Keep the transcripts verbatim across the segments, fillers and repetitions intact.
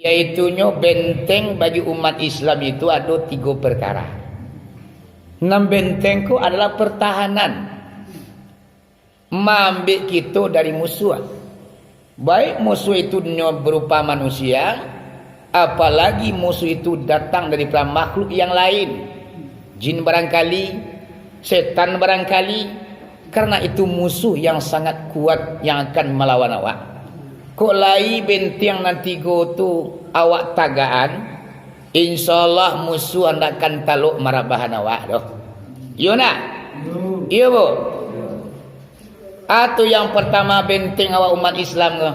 Yaitunyo benteng bagi umat Islam itu ado tigo perkara. Nan benteng ko adalah pertahanan, maambek kito dari musuah. Baik musuh itu nyo berupa manusia, apalagi musuh itu datang daripada makhluk yang lain, jin barangkali, setan barangkali, karena itu musuh yang sangat kuat yang akan malawan awak. Kok lai benteng nan tigo tu awak tagakan, insya Allah musuh ndak akan talok marabahan awak doh. Iyo ndak? Iyo, Bu? Atu yang pertama benteng awak umat Islam ko,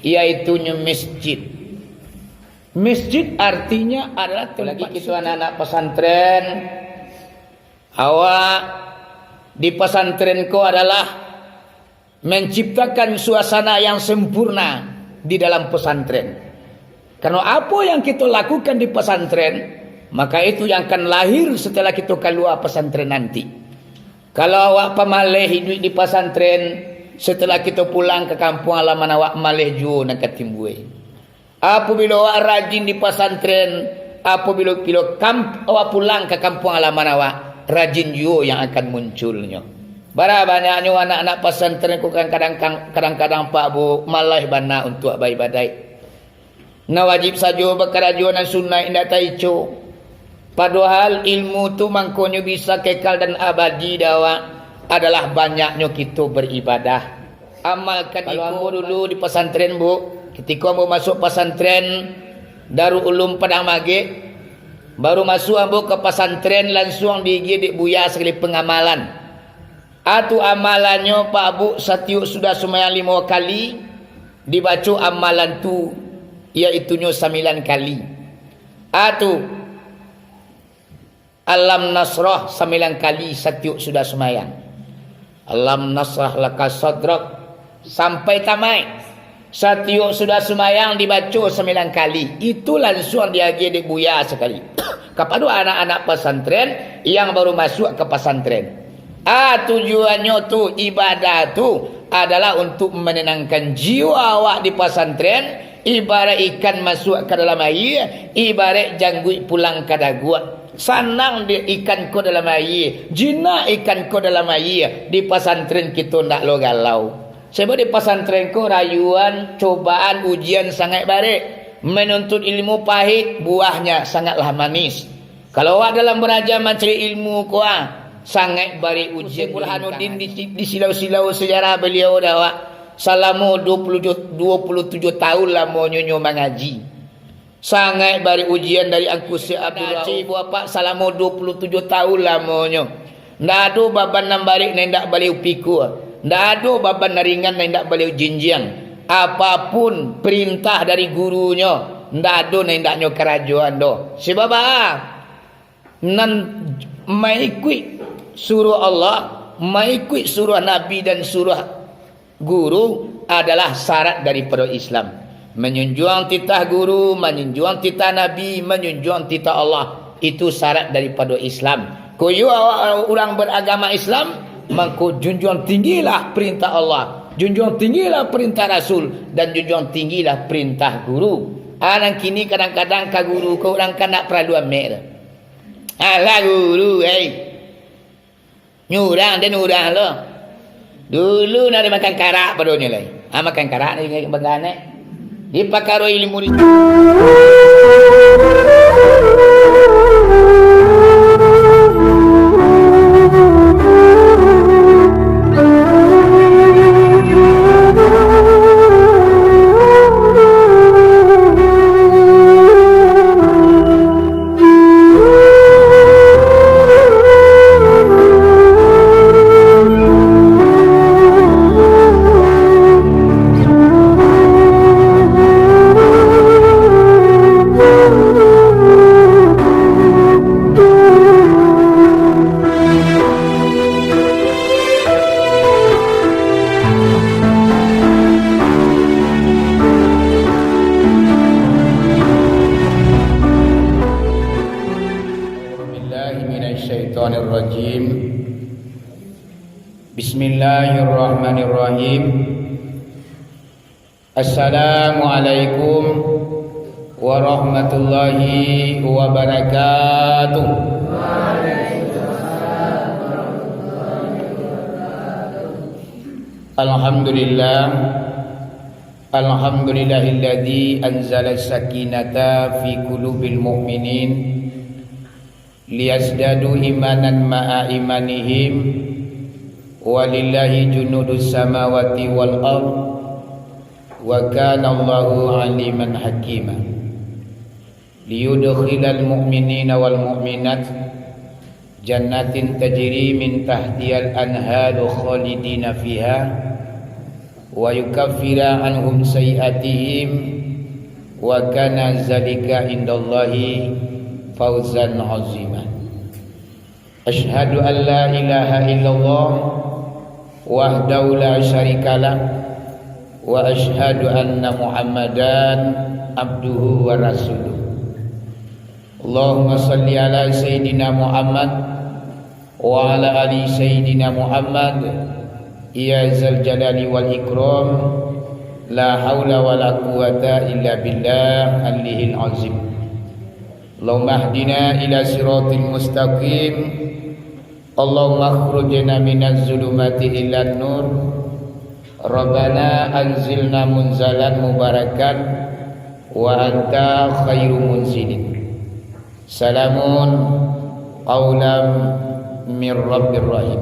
yaitunyo masjid. Masjid artinya adalah tempat. Lagi kito anak-anak pesantren, awak di pesantren ko adalah menciptakan suasana yang sempurna di dalam pesantren. Karena apa yang kita lakukan di pesantren, maka itu yang akan lahir setelah kita keluar pesantren nanti. Kalau awak pamaleh iduik di pasantren, setelah kito pulang ka kampuang halaman awak, maleh juo nan ka timbua. Apabilo awak rajin di pasantren, apabilo, bilo kam-, awak pulang ka kampuang halaman awak, rajin juo yang akan munculnyo. Bara banyaknyo anak-anak pasantren ko kadang-kadang, kadang-kadang, Pak Bu, maleh bana untuak baibadaik. Nan wajib sajo bakarajo, nan sunaik indak taico. Padohal ilmu tu mangkonyo bisa kekal dan abadi dek awak adalah banyaknyo kito baribadah. Amalkan. Kalau iko ambo dulu di pasantren, Bu, ketiko ambo masuak pasantren Darul Ulum Padang Magek, baru masuak ambo ka pasantren, lansuang diagiah dek buya sakali pangamalan. Atu amalannyo, Pak Bu, satiok sudah sumbayang limo kali, dibaco amalan tu, yaitunyo sambilan kali. Atu Alam Nasrah sambilan kali satiok sudah sumbayang. Alam nasrah laka sadrak sampai tamaik. Satiok sudah sumbayang dibaco sambilan kali, itu lansuang diagiah dek buya sakali kapado anak-anak pasantren yang baru masuak ka pasantren. Ah, tujuannyo tu, ibadah tu adalah untuk mananangkan jiwa awak di pasantren, ibarat ikan masuak ka dalam aia, ibarat jangguik pulang ka daguak. Sanang dek ikan ko dalam aia, jinak ikan ko dalam aia, di pasantren kito ndak lo galau. Sabab di pasantren ko rayuan, cobaan, ujian sangaik barek. Manuntut ilmu pahik, buahnyo sangatlah manis. Kalau awak dalam baraja mancari ilmu ko, ah, sangaik barek ujian. Burhanuddin di, di silau-silau sejarah baliau dah, awak, salamo dua puluh tujuh, dua puluh tujuh tahun lamonyo nyo mangaji. Sangaik barek ujian dari Angku Syekh Abdul Rauf. Ibu apak salamo dua puluh tujuh tahun lamonyo. Ndak ado baban nan barek nan indak baleh upikua. Ndak ado baban nan ringan nan indak baleh ujinjiang. Apapun perintah dari gurunyo, ndak ado nan indak nyo karajoan doh. Sabab a, nan maikuik suruah Allah, maikuik suruah Nabi dan suruah guru adalah syarat daripado Islam. Manjunjuang titah guru, manjunjuang titah Nabi, manjunjuang titah Allah, itu syarat daripado Islam. Koyo awak urang baragama Islam, mangko junjuang tinggilah perintah Allah, junjuang tinggilah perintah Rasul, dan junjuang tinggilah perintah guru. Ah, nan kini kadang-kadang ka guru ko urang kan ndak paralu amek doh. Alah guru, ai. Nyurang den urang lo. Dulu ndak ado makan karak padonyo lai. Ah, makan karak ni bangganek. Di pakaro ilmu di أعوذ بالله من الشيطان الرجيم. بسم الله الرحمن الرحيم. Assalamualaikum warahmatullahi wabarakatuh. Alhamdulillah. Alhamdulillahilladzi anzala sakinata fi qulubil mu'minin liyazdadu imanan ma'a imanihim, walillahi junudus samawati wal ard, wa kana Allahu aliman hakima. Liyudkhilal mu'minina wal mu'minat jannatin tajri min tahtihal anharu khalidina fiha, wa yukaffira anhum sayyi'atihim, wa kana zalika indallahi fauzan azima. Asyhadu an la ilaha illallah wahdahu la syarikalah, wa asyhadu anna Muhammadan abduhu wa rasuluh. Allahumma shalli ala Sayyidina Muhammad wa ala ali Sayyidina Muhammad, ya zal jalali wal ikram, la haula wa la quwwata illa billah aliyil azim. Allahumma hdina ila siratil mustaqim. Allahumma akhrijna minaz zulumati ilan nur. Rabbana anzilna munzalan mubarakan wa anta khairu munzilin. Salamun qaulam mir rabbir rahim.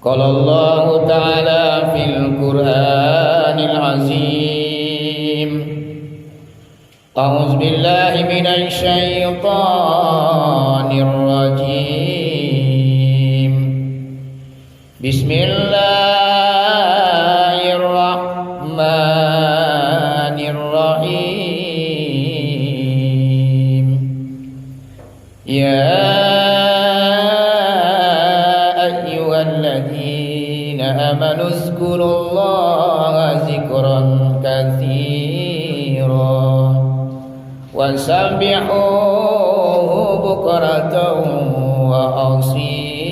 Qala Allahu ta'ala fil Qur'anil azim. A'udzu billahi minasy syaithanir rajim. Bismillahirrahmanirrahim. Ya ayyuhalladzina amanu dzkurullaha dzikran katsira, wasabbihuhu bukratan wa asila.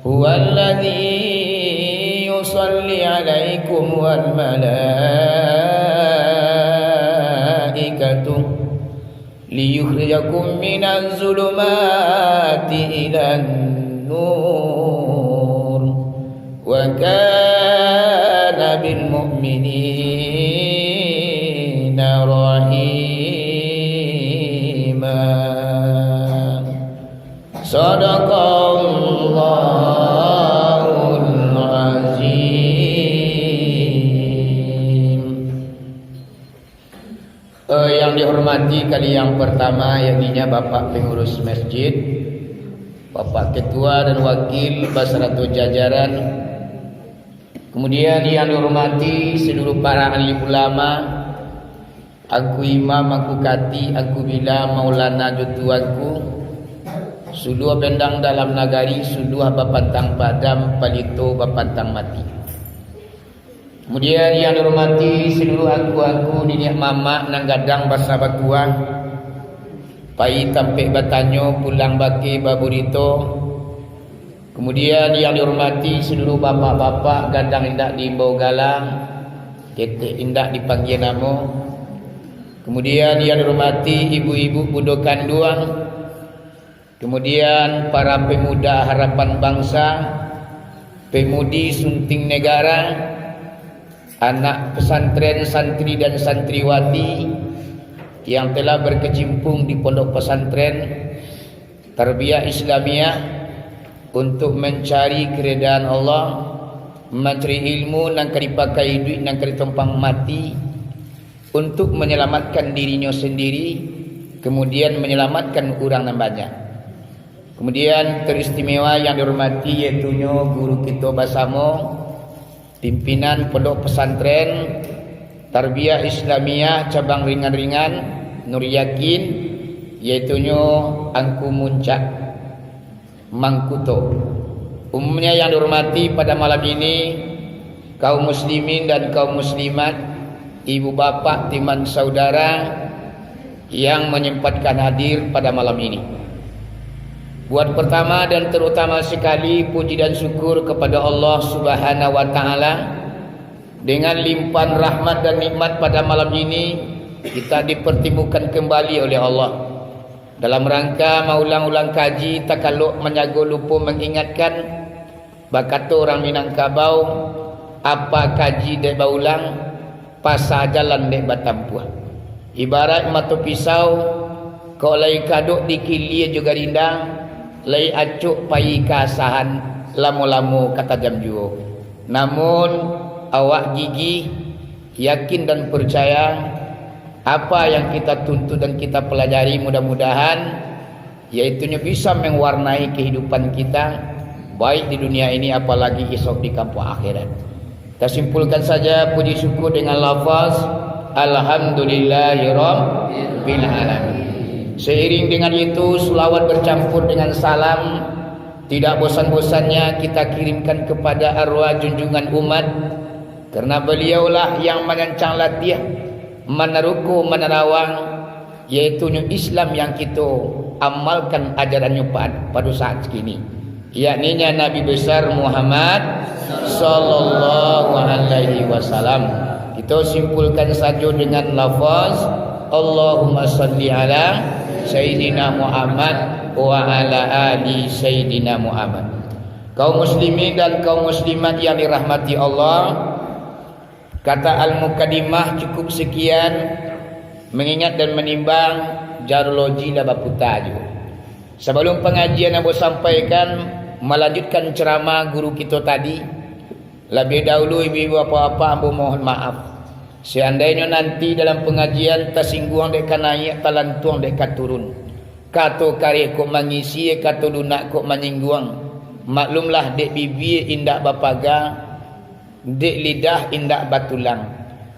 Huwallazi yusalli alaikum wal malaikatu liyukhrijakum minaz zulumati ilan nur, wa kana bil mu'minina rahima. Sadaqallahul azim. Eh, yang dihormati kali yang pertama, yakninya Bapak Pengurus Masjid, Bapak Ketua dan Wakil basarato jajaran, kemudian yang dihormati seluruh para alim ulama, Angku Imam, Angku Kati, Angku Bila, Maulana jo Tuanku, suluah bendang dalam nagari, suluah bapantang padam, palito bapantang mati. Kemudian yang dihormati seluruh angku-angku, niniak mamak nan gadang basa batuah, pai tampek batanyo, pulang bakeh baburito. Kemudian yang dihormati seluruh bapak-bapak, gadang indak diimbau gala, ketek indak dipanggia namo. Kemudian yang dihormati ibu-ibu bundo kanduang, kemudian para pemuda harapan bangsa, pemudi Sunting Negara, anak pesantren, santri dan santriwati yang telah berkecimpung di pondok pesantren Tarbiyah Islamiyah untuk mencari keridaan Allah, mencari ilmu nan ka dipakai iduik, nan ka ditompang mati, untuk menyelamatkan dirinyo sendiri, kemudian menyelamatkan urang nan banyak. Kemudian teristimewa yang dihormati, yaitunyo guru kito basamo, pimpinan Pondok Pesantren Tarbiyah Islamiyah Cabang Ringan-Ringan Nur Yakin, yaitunyo Angku Muncak Mangkuto. Umumnya yang dihormati pada malam ini, kaum muslimin dan kaum muslimat, ibu bapak, teman saudara yang menyempatkan hadir pada malam ini. Buat pertama dan terutama sekali, puji dan syukur kepada Allah Subhanahu wa Ta'ala. Dengan limpahan rahmat dan nikmat pada malam ini, kita dipertemukan kembali oleh Allah dalam rangka maulang-ulang kaji, takalok manyago lupo mangingatkan. Bakato urang Minangkabau, apa kaji dek baulang, pasa jalan dek batampuah. Ibaraik mato pisau, kok lai kadok dikilia jo garindang, lai acok pai ka asahan, lamo-lamo ka tajam juo. Namun, awak gigih, yakin dan percaya, apa yang kita tuntut dan kita pelajari, mudah-mudahan yaitunyo bisa mewarnai kehidupan kita, baik di dunia ini, apalagi esok di kampung akhirat. Kita simpulkan saja puji syukur dengan lafaz, "Alhamdulillahirabbil alamin." Seiring dengan itu, selawat bercampur dengan salam tidak bosan-bosannya kita kirimkan kepada arwah junjungan umat, karena beliaulah yang manyancang latiah, manaruko, manarawang, yaitunyo Islam yang kito amalkan ajarannyo pa-, pado saat kini, yakninyo Nabi Besar Muhammad sallallahu alaihi wasallam. Kito simpulkan sajo dengan lafaz, "Allahumma salli ala Sayyidina Muhammad wa ala ali Sayyidina Muhammad." Kaum muslimin dan kaum muslimat yang dirahmati Allah, kata al-mukadimah cukup sekian, mengingat dan menimbang, jarologi lah baputa juo. Sabalum pangajian ambo sampaikan, malanjutkan ceramah guru kito tadi, labiah dahulu ibu-ibu, bapak-bapak, ambo mohon maaf. Seandainyo nanti dalam pangajian tasingguang dek ka naiak, talantuang dek ka turun, kato kareh kok mangisi, kato lunak kok manyingguang, maklumlah dek bibia indak bapaga, dek lidah indak batulang.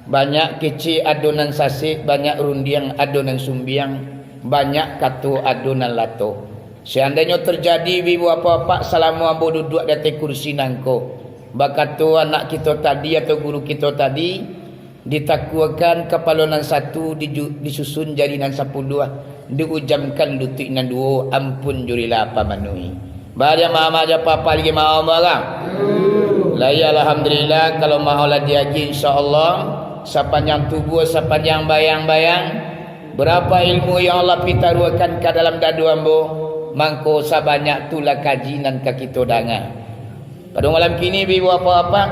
Banyak kecek ado nan sasek, banyak rundiang ado nan sumbiang, banyak kato ado nan lato. Seandainyo terjadi, ibu-ibu, bapak-bapak, salamo ambo duduak di ateh kursi nangko, bakato anak kito tadi atau guru kito tadi, ditakuakan kapalo nan satu, diju-, disusun jari nan sapuluah, diujamkan lutuik nan duo, ampun jurilah pamanuhi. Bariak maaf-maaf jo papa lagi maaf barang. Lai, alhamdulillah, kalau maaf lah diaji, insyaallah, sapanjang tubuah, sapanjang bayang-bayang, berapa ilmu yang Allah pitaruahkan ka dalam dado ambo, mangko sabanyak tu lah kaji nan ka kito danga. Pado malam kini, ibu-ibu, bapak-bapak,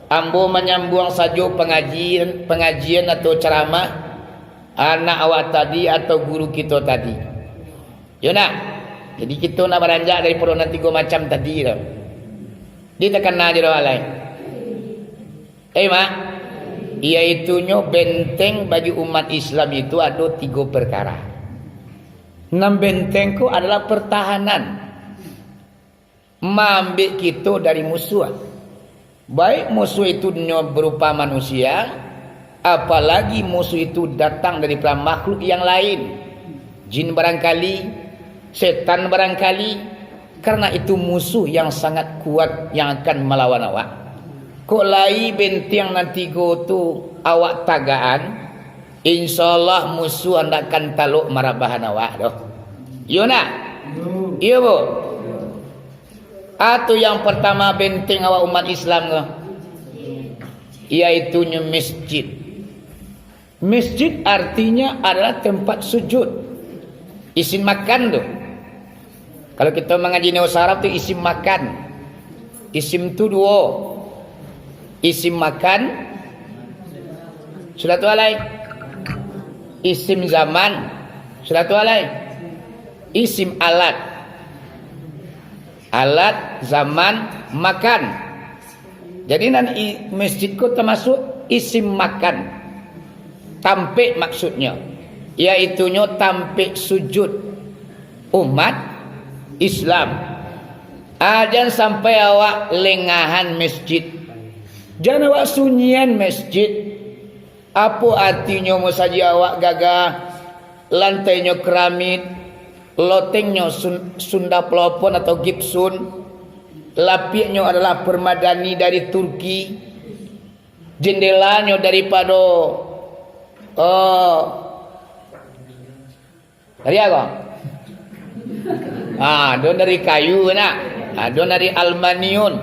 ambo manyambuang sajo pangajian, pangajian atau ceramah anak awak tadi atau guru kito tadi. Yo nak? Jadi kito nak baranjak daripado nan tigo macam tadi tu. Di takana jo doh alai. Eh, mak, yaitunyo benteng bagi umat Islam itu ado tigo perkara. Nan benteng ko adalah pertahanan. Maambek kito dari musuah. Baik musuh itu nyo berupa manusia, apalagi musuh itu datang dari makhluk yang lain, jin barangkali, setan barangkali, karena itu musuh yang sangat kuat yang akan malawan awak. Kok lai benteng nan tigo tu awak tagaan, insyaallah musuh andak kan talok marabahan awak doh. Iyo nak? Iyo, Bu? Atau yang pertama benteng awak umat Islam ko, yaitunyo masjid. Masjid artinya adalah tempat sujud. Isim makan tu. Kalau kito mangaji nyo bahasa Arab tu isim makan. Isim tu duo. Isim makan. Sudah tu alai. Isim zaman. Sudah tu alai. Isim alat. Alat, zaman, makan. Jadi nan i-, masjid ko tamasuk isim makan. Tampek maksudnyo, yaitunyo tampek sujud umat Islam. Ah, jan sampai awak lengahan masjid. Jan awak sunyian masjid. Apo artinyo musajik awak gagah, lantainyo keramik, lotengnyo sun-, sunda pelopon atau gipsun, lapiaknyo adalah permadani dari Turki, jendelanyo daripado, eh, Dari apo? Ha, ado dari kayu nak. Ha, ado dari aluminium.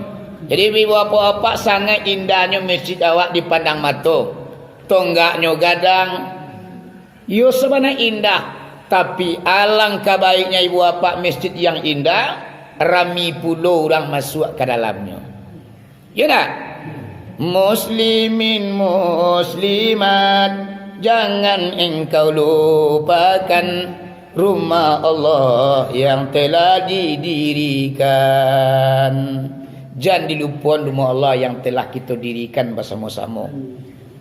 Jadi, ibu bapak-bapak, sangaik indahnyo masjid awak dipandang mato. Tonggaknyo gadang. Yo, sabana indah. Tapi alangkah baiknya ibu bapak masjid yang indah, rami pulo urang masuak ka dalamnyo. Yo ndak? Muslimin muslimat, jangan engkau lupakan rumah Allah yang telah didirikan. Jan dilupoan rumah Allah yang telah kito dirikan basamo-samo.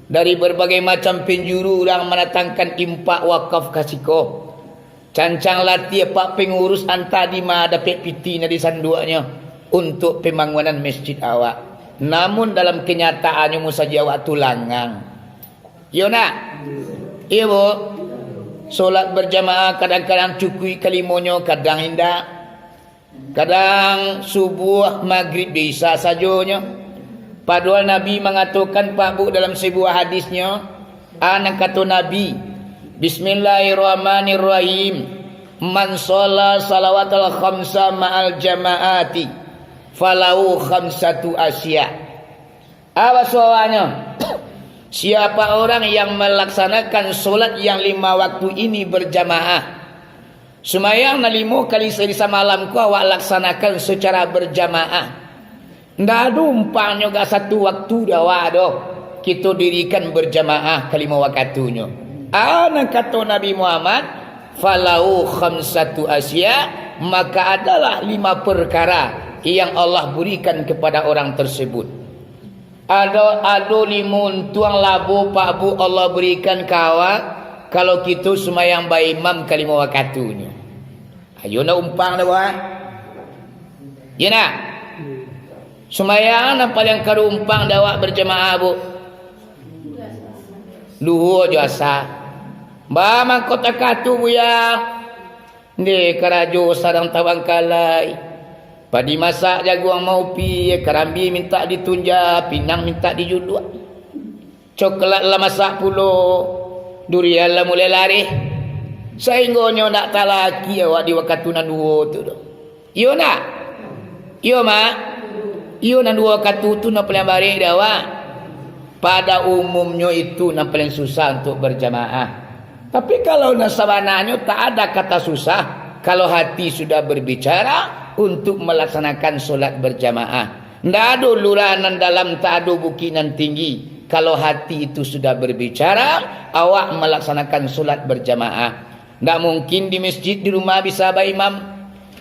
Dari barbagai macam pinjuru urang mandatangkan impak wakaf ka siko. Cancang latiah pak pangurus antah di ma dapek piti nan disanduaknyo untuak pambangunan masjid awak. Namun dalam kanyataannyo musajik awak tu langang. Iyo nak? Iyo, Bu. Solat barjamaah kadang-kadang cukuik kalimonyo, kadang indak. Kadang subuah, magrib, isya sajonyo. Padohal Nabi mangatokan, Pak Bu, dalam sabuah hadisnyo, a, nan kato Nabi, "Bismillahirrahmanirrahim. Man shalla salawatal khamsa ma'al jama'ati, falahu khamsatu asya." A, baso awaknyo, siapa orang yang melaksanakan solat yang lima waktu ini berjamaah, sumayang nan limo kali sahari samalam ko awak laksanakan secara berjamaah. Ndak ado umpangnyo gak satu waktu doh awak doh, kito dirikan berjamaah kalimo wakatunyo. A, nan kato Nabi Muhammad, "Falahu khamsatu asya," maka adalah lima perkara yang Allah berikan kepada orang tersebut. Ado, ado limo untuang labo, Pak Bu, Allah berikan ka awak, kalau kito sumayang baimam kalimo wakatunyo. Ayo ndak umpang dek awak? Iyo ndak? Sumayang nan paliang karumpang dek awak barjamaah, Bu? Duhua jo asa. Ba mangko takah tu, Buya? Ndeh, karajo sadang tabangkalai. Padi masak, jaguang maupi, karambia mintak ditunja, pinang mintak dijuduak. Coklat lah masak pulo, durian lah mulai lareh. Sainggonyo ndak talaki awak di wakatu nan duo tu doh. Iyo ndak? Iyo, Mak? Iyo, nan duo wakatu tu nan paliang barek dek awak. Pada umumnyo itu nan paliang susah untuak barjamaah. Tapi kalau nan sabananyo tak ada kata susah, kalau hati sudah berbicara untuk melaksanakan solat berjamaah. Ndak ado lurah nan dalam, tak ado bukik nan tinggi. Kalau hati itu sudah berbicara, awak melaksanakan solat berjamaah. Ndak mungkin di masjid, di rumah bisa baimam.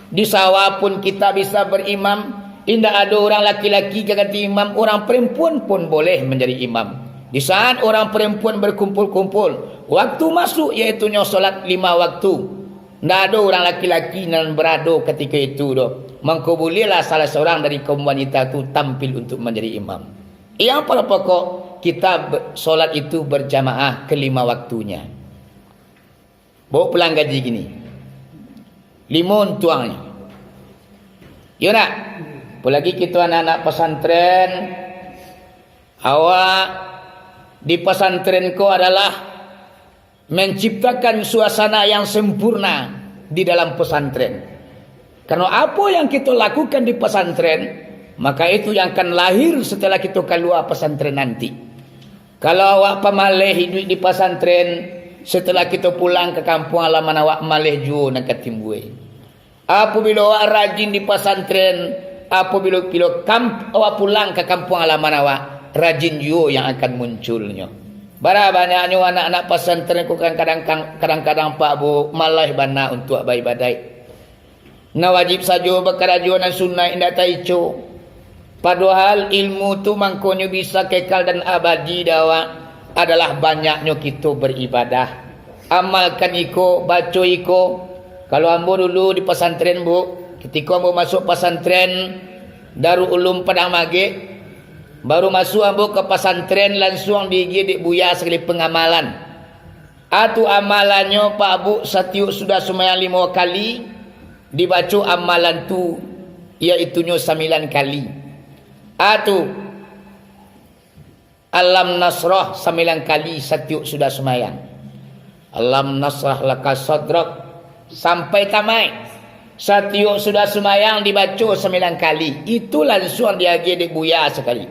Di sawah pun kita bisa berimam. Indak ado urang laki-laki ka ganti imam, urang perempuan pun boleh menjadi imam. Di saat urang perempuan berkumpul-kumpul, waktu masuk, yaitunyo solat lima waktu. Ndak ado urang laki-laki nan barado katiko itu doh. Mangko buliahlah salah saurang dari kaum wanita tu tampil untuk manjadi imam. Yang paling pokok, kita be-, solat itu berjamaah kelima waktunya. Bawa pulang gaji kini. Limo untuangnyo. Iyo ndak? Apolagi kito anak-anak pasantren, awak di pasantren ko adalah menciptakan suasana yang sempurna di dalam pesantren. Karena apa yang kita lakukan di pesantren, maka itu yang akan lahir setelah kita keluar pesantren nanti. Kalau awak pamaleh iduik di pesantren, setelah kita pulang ke kampung halaman awak, maleh juo nan ka timbua. Apabila awak rajin di pasantren, apabila, bila kamp-, awak pulang ka kampuang halaman awak, rajin juo yang akan munculnyo. Bara banyaknyo anak-anak pasantren ko kadang-kadang, kadang-kadang, Pak Bu, malah bana untuak baibadaik. Nan wajib sajo bakarajo, nan sunaik indak taico. Padohal ilmu tu mangkonyo bisa kekal dan abadi dek awak adalah banyaknyo kito baribadah. Amalkan iko, baco iko. Kalau ambo dulu di pasantren, Bu, ketiko ambo masuak pasantren Darul Ulum Padang Magek, baru masuak ambo ka pasantren, lansuang diagiah dek buya sakali pangamalan. Atu amalannyo, Pak Bu, satiok sudah sumbayang limo kali, dibaco amalan tu, yaitunyo sambilan kali. Atu, Alam Nasrah sambilan kali satiok sudah sumbayang. Alam nasrah laka sadrak, sampai tamaik. Satiok sudah sumayang dibaco sambilan kali, itu lansuang diagiah dek buya sakali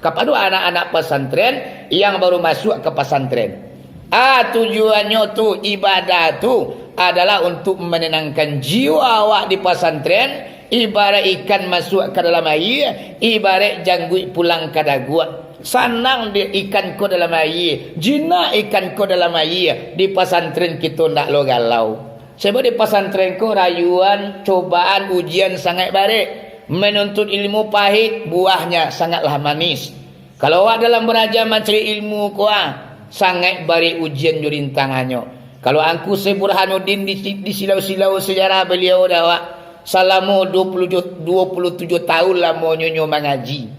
kapado anak-anak pasantren yang baru masuak ka pasantren. Ah, tujuannyo tu, ibadah tu adalah untuk mananangkan jiwa awak di pasantren, ibaraik ikan masuak ka dalam aia, ibaraik jangguik pulang ka daguak. Sanang di ikan ko dalam aia, jinak ikan ko dalam aia, di pasantren kito ndak lo galau. Sabab di pasantren ko rayuan, cobaan, ujian sangaik barek. Manuntut ilmu pahik, buahnyo sangaiklah manis. Kalau awak dalam baraja mancari ilmu ko, ah, sangaik barek ujian jo rintangannyo. Kalau Angku Syekh Burhanuddin di, di silau-silau sejarah baliau dek awak, salamo dua puluh tujuh, dua puluh tujuh tahun lamonyo nyo mangaji.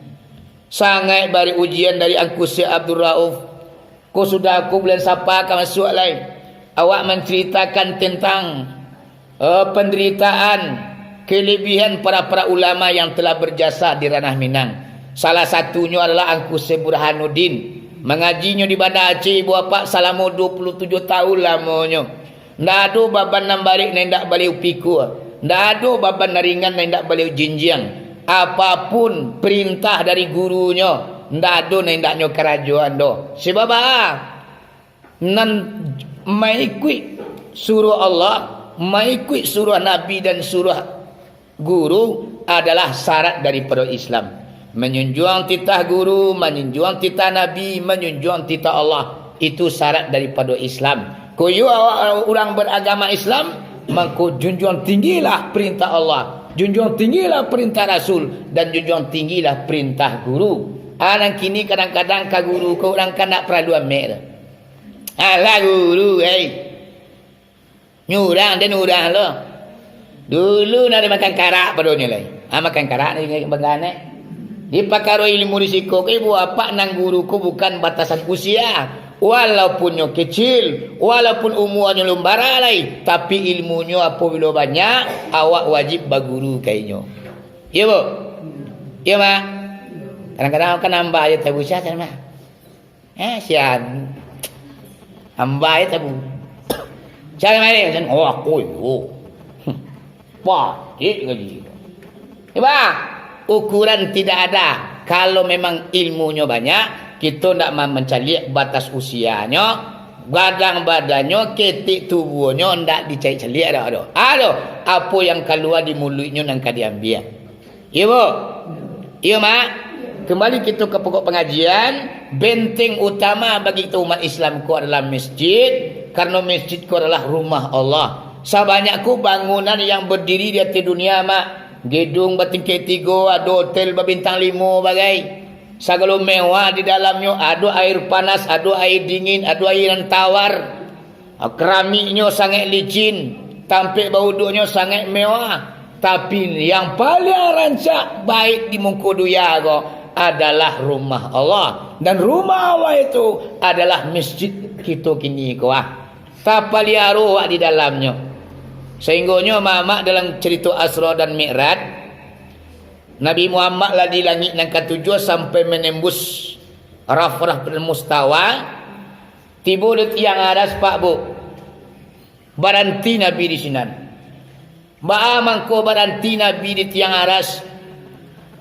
Sangaik barek ujian dari Angku Syekh Abdul Rauf. Ko sudah ko bulan Sapa ka masuak lai. Awak mancaritakan tentang, eh, pandaritaan, kelebihan para-para ulama yang telah berjasa di ranah Minang. Salah satunyo adalah Angku Syekh Burhanuddin. Mangajinyo di Banda Aceh, Ibu Apak, salamo dua puluh tujuh tahun lamonyo. Ndak ado baban nan barek nan indak baliau pikua. Ndak ado baban nan ringan nan indak baliau jinjiang. Apapun perintah dari gurunyo, ndak ado nan indak nyo karajoan doh. Sabab baa? Nan maikuik suruah Allah, maikuik suruah Nabi dan suruah guru adalah syarat daripado Islam. Manjunjuang titah guru, manjunjuang titah Nabi, manjunjuang titah Allah, itu syarat daripado Islam. Kok iyo awak urang baragama Islam, mangko junjuang tinggilah perintah Allah, junjuang tinggilah perintah Rasul, dan junjuang tinggilah perintah guru. Ah, nan kini kadang-kadang ka guru ko urang kan ndak paralu amek tu. Alah guru, hei. Nyurang den urang lo. Dulu ndak ado makan karak padonyo lai. Ah, makan karak ni bangganek. Di pakaro ilmu di siko ko, Ibu Apak, nan guru ko bukan batasan usia. Walaupun nyo kecil, walaupun umuanyo lum bara lai, tapi ilmunyo apabilo banyak, awak wajib baguru ka inyo. Iyo, Bu? Iyo, Mak? Kadang-kadang kan nambah aja tabusia kan, Mak? Eh, sian. Ambai tabu. Cari mari, macam, oh, aku iyo. Patik gaji. Iba, ukuran tidak ada. Kalau memang ilmunyo banyak, kito ndak ma-, mancaliak batas usianyo, gadang badannyo, ketek tubuahnyo, ndak dicaliak-caliak dak ado. Ado, apo yang kalua di muluiknyo nan ka diambiak. Iyo, Bu? Iyo, Mak? Kembali kito ka pokok pangajian, benteng utama bagi kito umat Islam ko adalah masjid, karano masjid ko adalah rumah Allah. Sabanyak ko bangunan yang badiri di ateh dunia, Mak. Gedung batingkek tigo, ado hotel babintang limo bagai. Sagalo mewah di dalamnyo, ado air panas, ado air dingin, ado air nan tawar. Keramiknyo sangaik licin, tampek bauduaknyo sangaik mewah, tapi yang paliang rancak baik di muko dunia ko adalah rumah Allah. Dan rumah Allah itu adalah masjid kito kini ko, ah. Tapaliaro awak di dalamnyo. Sainggonyo mamak dalam carito Isra dan Mi'raj, Nabi Muhammad lah di langik nan katujuah sampai manembus Rafraf dan Mustawa. Tibo di tiang aras, Pak, Bu. Baranti Nabi di sinan. Baa mangko baranti Nabi di tiang aras?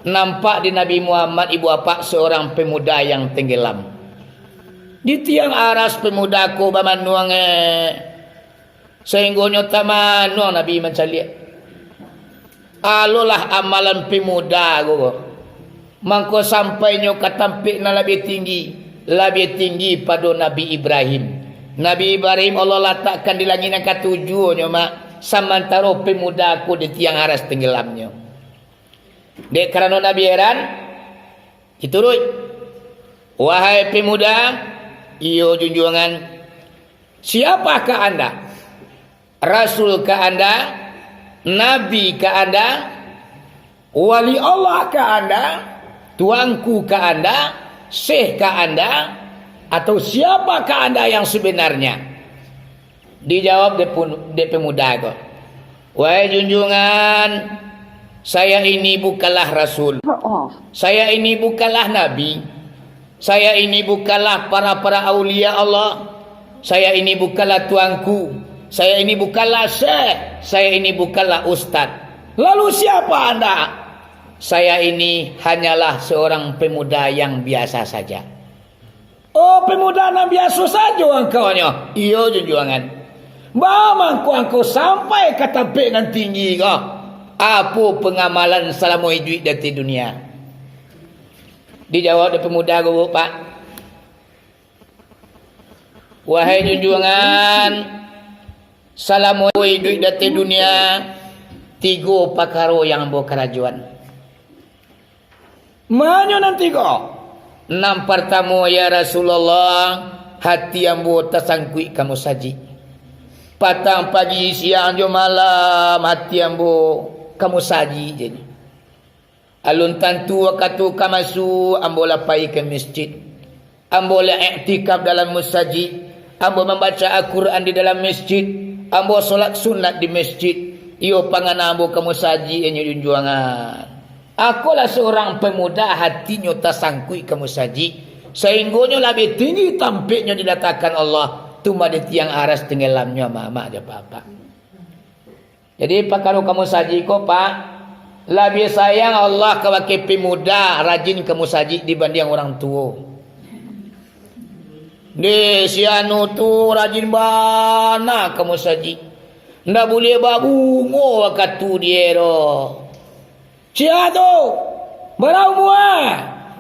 Nampak di Nabi Muhammad, Ibu Apak, seorang pemuda yang tenggelam. Di tiang aras pemuda ko bamanuang, eh, sainggonyo tamanuang Nabi mancaliak. Alolah amalan pemuda ko. Mangko sampainyo ka tampek nan labiah tinggi, labiah tinggi pado Nabi Ibrahim. Nabi Ibrahim Allah latakkan di langik nan katujuahnyo, Mak, samantaro pemuda ko di tiang aras tenggelamnyo. Dek karano Nabi heran, dituruik, "Wahai pemuda, iyo junjuangan, siapakah anda?" Rasul ka anda, nabi ka anda, wali Allah ka anda, tuanku ka anda, syekh ka anda, atau siapakah anda yang sebenarnya? Dijawab dek pun-, dek pemuda ko, "Wahai junjungan, saya ini bukanlah rasul. Saya ini bukanlah nabi. Saya ini bukanlah para-para aulia Allah. Saya ini bukanlah tuanku. Saya ini bukanlah syekh, saya ini bukanlah ustaz. Lalu siapa anda? Saya ini hanyalah seorang pemuda yang biasa saja. Oh, pemuda nan biaso sajo angkaunyo. Iyo, junjuangan. Baa mangko angkau sampai ka tampek nan tinggi ko? Apo pangamalan salamo iduik di ateh dunia? Dijawab dek pemuda ko, Pak. Wahai junjuangan, salamo iduik di ateh dunia, tigo pakaro yang ambo karajoan. Manyo nan tigo? Nan partamo, ya Rasulullah, hati ambo tasangkuik ka musajik. Patang, pagi, siang, jo malam, hati ambo ka musajik je. Alun tantu wakatu ka masuak, ambo lah pai ka masjid. Ambo lah iktikaf dalam musajik. Ambo mambaca Al-Quran di dalam masjid. Ambo solat sunat di masjid. Iyo pangana ambo ka musajik, inyo junjuangan. Akolah seorang pemuda hatinyo tasangkuik ka musajik, sainggonyo labiah tinggi tampeknyo dilatakkan Allah, tumah di tiang aras tenggelamnyo amak-amak jo apak-apak. Jadi, pakaro ka musajik ko, Pak, labiah sayang Allah kabake pemuda rajin ka musajik dibandiang urang tuo. Deh, si anu tu rajin bana ka musajik. Ndak buliah babungo wakatu die doh. Sia tu, bara umua?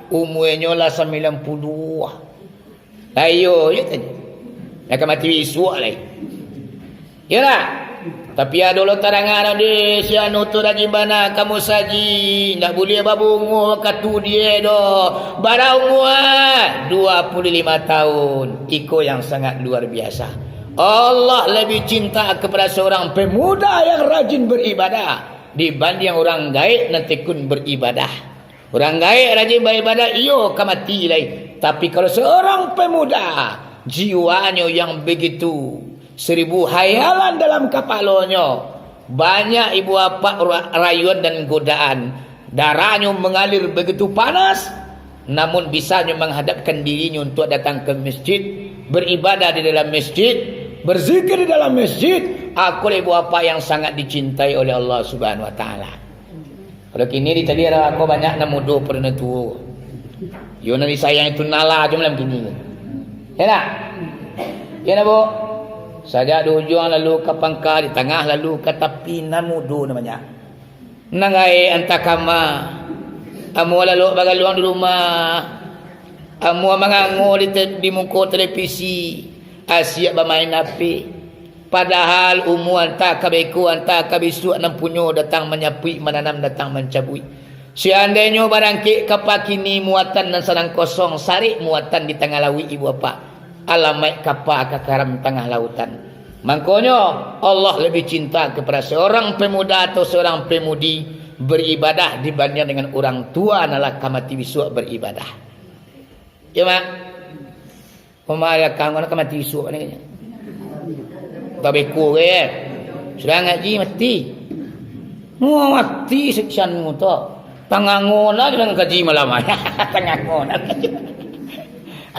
Umuanyo lah sambilan puluah. Lah iyo, yo tanyo. Nak ka mati bisuak lai. Iyolah. Tapi ado lo tadanga deh, si anu tu rajin bana ka musajik, ndak buliah babungo wakatu die doh. Bara umua? Dua puluh lima tahun. Iko yang sangat luar biasa. Allah lebih cinta kepada seorang pemuda yang rajin beribadah dibandiang urang gaek nan tekun beribadah. Urang gaek rajin baibadah, iyo ka mati lai. Tapi kalau seorang pemuda, jiwanyo yang begitu seribu hayalan dalam kapalonyo, banyak ibu apak ra-, rayuan dan godaan, darahnyo mangalir begitu panas, namun bisanyo manghadapkan dirinyo untuak datang ka masjid, beribadah di dalam masjid, berzikir di dalam masjid, akolah ibu apak yang sangat dicintai oleh Allah Subhanahu Wa Taala. Kalau kini di tadi ado ko banyak nan mudo pado nan tuo. Yo nan disayang itu nalah jo malam kini. Ya ndak? Ya ndak, Bu? Sajak di ujuang lalu ka pangka, di tangah lalu ka tapi, nan mudo nan banyak. Nan gaek antah kama. Amuah lalok bagaluang di rumah. Amuah mangango di te-, di muko televisi. Asiak bamain H P. Padahal umua antah ka beko, antah ka bisuak nan punyo datang manyapuik, mananam datang mancabuik. Seandainyo barangkek ka pakini muatan nan sadang kosong, sarek muatan di tangah lauik ibu apak, alamaik kapa ka karam tangah lautan. Mangkonyo, Allah lebih cinta kepada seorang pemuda atau seorang pemudi beribadah dibanding dengan urang tua nan lah ka mati bisuak beribadah. Yo, Mak? Pamariakan ko nak ka mati isuak ni. Tabeko ke. Sudah ngaji mati. Mau mati siksaan tu. Tangango lah dengan kaji malam. Tangango lah.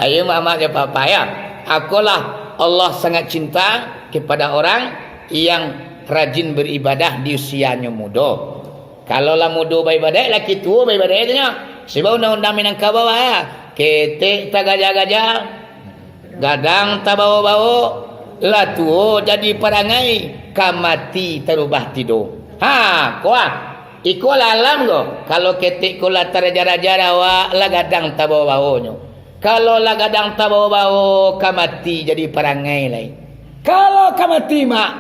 Ayo, mamak jo papa, ya. Akolah Allah sangat cinta kepada orang yang rajin beribadah di usianyo mudo. Kalau lah mudo baibadaik, laki tuo baibadaik tu nyo. Sebab undang-undang Minangkabau, ah, ketek tagaja-gaja, gadang tabawo-bawo, lah tuo jadi parangai, ka mati tarubah tido. Ha, ko ah. Iko lah alam ko. Kalau ketek ko lah taraja-raja awak, lah gadang tabawo-bawonyo. Kalau lah gadang tabawo-bawo, ka mati jadi parangai lai. Kalau ka mati, mak,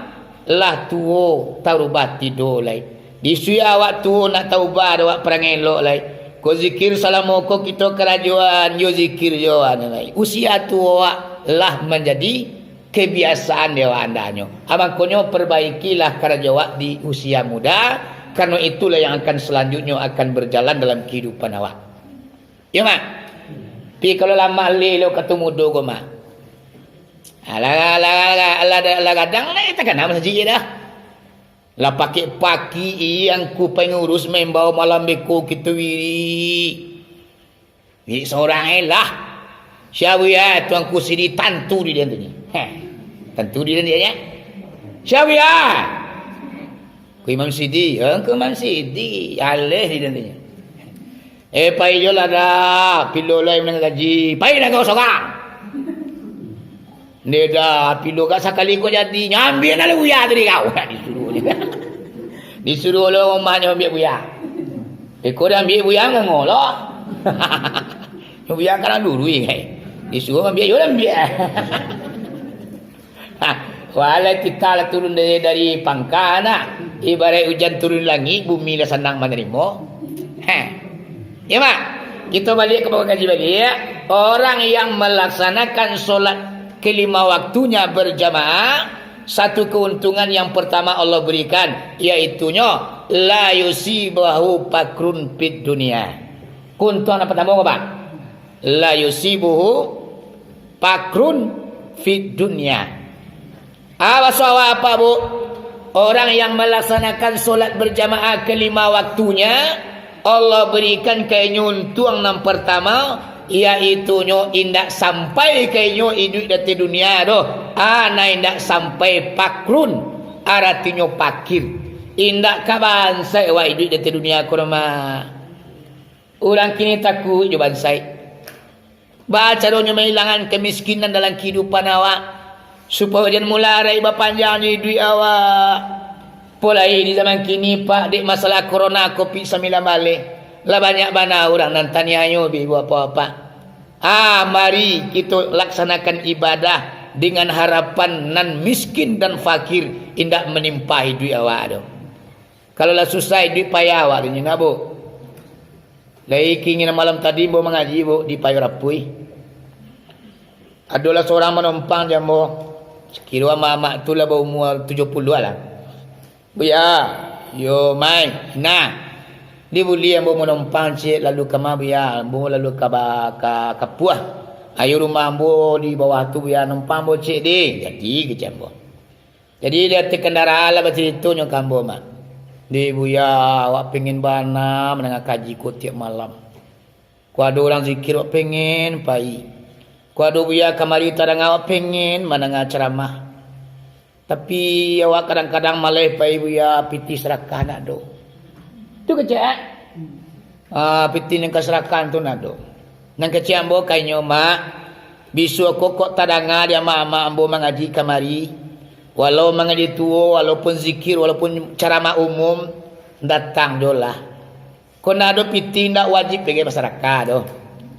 lah tuo, tarubah tido lai. Disuik awak tuo nak taubah dek awak parangai elok lai. Ko zikir salamo ko kito karajoan, yo zikir jo anu lai. Usia tuo awak lah manjadi kebiasaan di awak andanyo. Ah, mangkonyo perbaikilah karajo awak di usia muda, karano itulah yang akan selanjutnyo akan berjalan dalam kehidupan awak. Iyo, Mak? Tapi kalau lah mak leh lo kato mudo ko, Mak. Alah, alah, alah, alah, alah, alah gadang, nah, takana masajik dah. Lah pakek-pakek, ih, angku pangurus maimbau malam beko kito wirik. Wirik sorang, eh, lah. Sia buya, Tuanku Sidi, tantu di den tu nyo. Heh. Tantu di den tu nyo. Sia Buya? Ku Imam Sidi. Eh, ku Imam Sidi. Aleh di dalamnyo. Eh, pai jolah dah. Pilo lai manangah kaji. Pai lah kau sorang. Ndak dah, pilo gak sakali ko jadi. Nyambiak lah Buya tadi kau. Disuruah. Disuruah lo umahnyo ambiak Buya. Iko dah ambiak Buya ngangolo. Buya kan dulu, eh. Disuruah ambiak, yo lah ambiak. Ha, walai kita lah turun dari, dari pangka, nak. Ibarat ujan turun langik, bumi lah sanang manarimo. Ha. Ya, Mak. Kita balik ka pokok kaji balik. Orang yang melaksanakan solat kelima waktunya berjamaah, satu keuntungan yang pertama Allah berikan, yaitunyo, la yusibahu fakrun fid dunia. Keuntungan yang pertama apa? La yusibuhu fakrun fid dunia. Ah, baso awak apa, Bu? Orang yang melaksanakan solat berjamaah kelima waktunya, Allah berikan ka inyo untuang nan pertama, yaitunyo indak sampai ka inyo iduik di ateh dunia doh. Ah, nan indak sampai fakrun, aratinyo pakir. Indak ka bansaik awak iduik di ateh dunia ko doh, Mak. Urang kini takuik jo bansaik. Baa caronyo mailangan kamiskinan dalam kahidupan awak, supayo jan mularai bapanjang iduik awak. Apo lai di zaman kini, Pak, dek masalah korona, covid sambilan baleh, lah banyak bana urang nan taniayo, Ibu, Bapak-bapak. Ah, mari kito laksanakan ibadah dengan harapan nan miskin dan fakir indak manimpa iduik awak tu. Kalau lah susah iduik payah awak tu, nyo nak, Bu. Lai kini malam tadi ambo mangaji, Bu, di Payo Rapuih. Adolah surang manompang jo ambo. Sakiro amak-amak tu lah baumua tujuah puluah lah. "Buya, yo mai, nah. Di buliah ambo manompang ciek lalu ka ma, Buya? Ambo lalu ka ba-, ka Kapuah. Ayo rumah ambo di bawah tu, Buya, nompang ambo ciek deh." "Jadi," kecek ambo. Jadi, di ateh kandaraan lah bacaritonyo ka ambo, Mak. "Deh, Buya, awak pengen bana mandanga kaji ko tiap malam. Ko ado urang zikir, awak pengen pai. Ko ado Buya kamari tadanga, awak pengen mandanga caramah. Tapi, awak kadang-kadang maleh pai, Buya, pitih sarakah ndak ado." Tu kecek, ah. Ah, pitih nan ka sarakah tu ndak ado. Nan kecek ambo ka inyo, Mak, bisuak ko kok tadanga di amak-amak ambo mangaji kamari, walau mangaji tuo, walaupun zikir, walaupun caramah umum, datang jolah. Ko ndak ado pitih, ndak wajib bagai basarakah doh.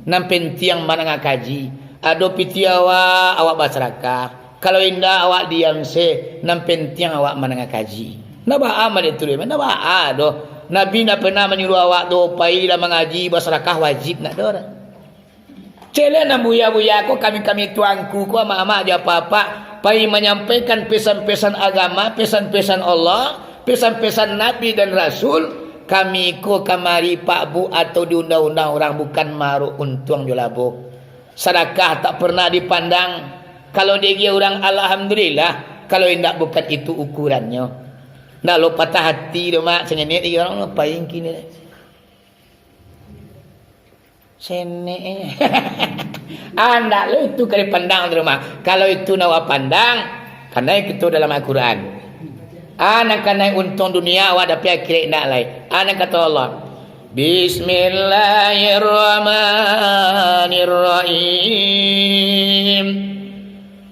Nan pentiang mandanga kaji. Ado pitih awak, awak basarakah. Kalau indak, awak diam se. Nan pentiang awak mandanga kaji. Ndak baa mah dek tu, ndak baa doh. Nabi ndak pernah manyuruah awak tu, "Pailah mangaji, basarakah wajib," ndak ado doh. Caliak nan buya-buya ko, kami-kami tuangku ko, amak-amak jo apak-apak, pai manyampaikan pesan-pesan agama, pesan-pesan Allah, pesan-pesan Nabi dan Rasul, kami ko kamari, Pak Bu, atau diundang-undang urang, bukan maarok untuang jo labo. Sadakah tak pernah dipandang. Kalau diagiah urang, alhamdulillah. Kalau indak, bukan itu ukurannyo. Ndak lo patah ati doh, Mak. Sangenek lagi urang, ngapain kini? Senek. Ah, ndak lo itu ka dipandang tu, Mak. Kalau itu nak awak pandang, kanai kito dalam Al-Quran. Ah, nan kanai untuang dunia, awak dapek akhirat indak lai. Ah, nan kato Allah, "Bismillahirrahmanirrahim.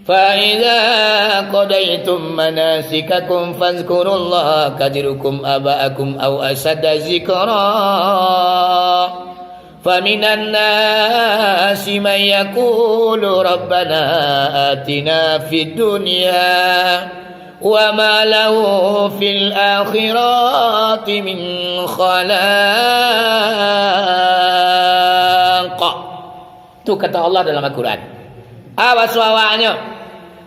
Fa idza qadaitum manasikakum fazkurullaha kadzikrikum aba'akum au asyadda dzikra. Faminan nasi man yaqulu rabbana atina fid dunya wa ma lahu fil akhirati min khalaq." Tu kato Allah dalam Al-Quran. Apo suawanyo?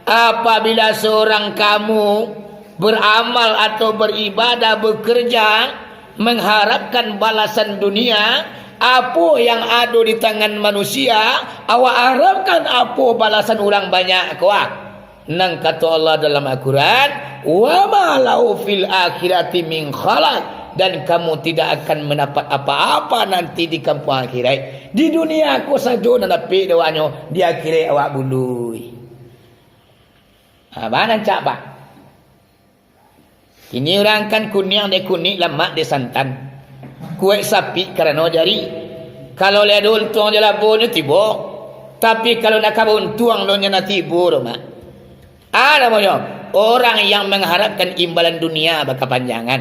Apabila seorang kamu beramal atau beribadah, bekerja, mengharapkan balasan dunia, apo yang ado di tangan manusia, awak harapkan apo balasan urang banyak ko, ah. Nan kato Allah dalam Al-Quran, "Wa ma lahu fil akhirati min khalaq," dan kamu tidak akan mendapat apa-apa nanti di kampuang akhirat. Di dunia ko sajo nan dapek dek awaknyo, di akhirat awak bului. Ha, bana rancak, Pak. Kini urang kan kuniang dek kunik, lamak dek santan. Kuek sapik karano jari. Kalau lai ado untuang jo labonyo tibo. Tapi kalau ndak ka bauntuang doh nyo ndak tibo doh, Mak. A namonyo, orang yang mangharapkan imbalan dunia bakapanjangan.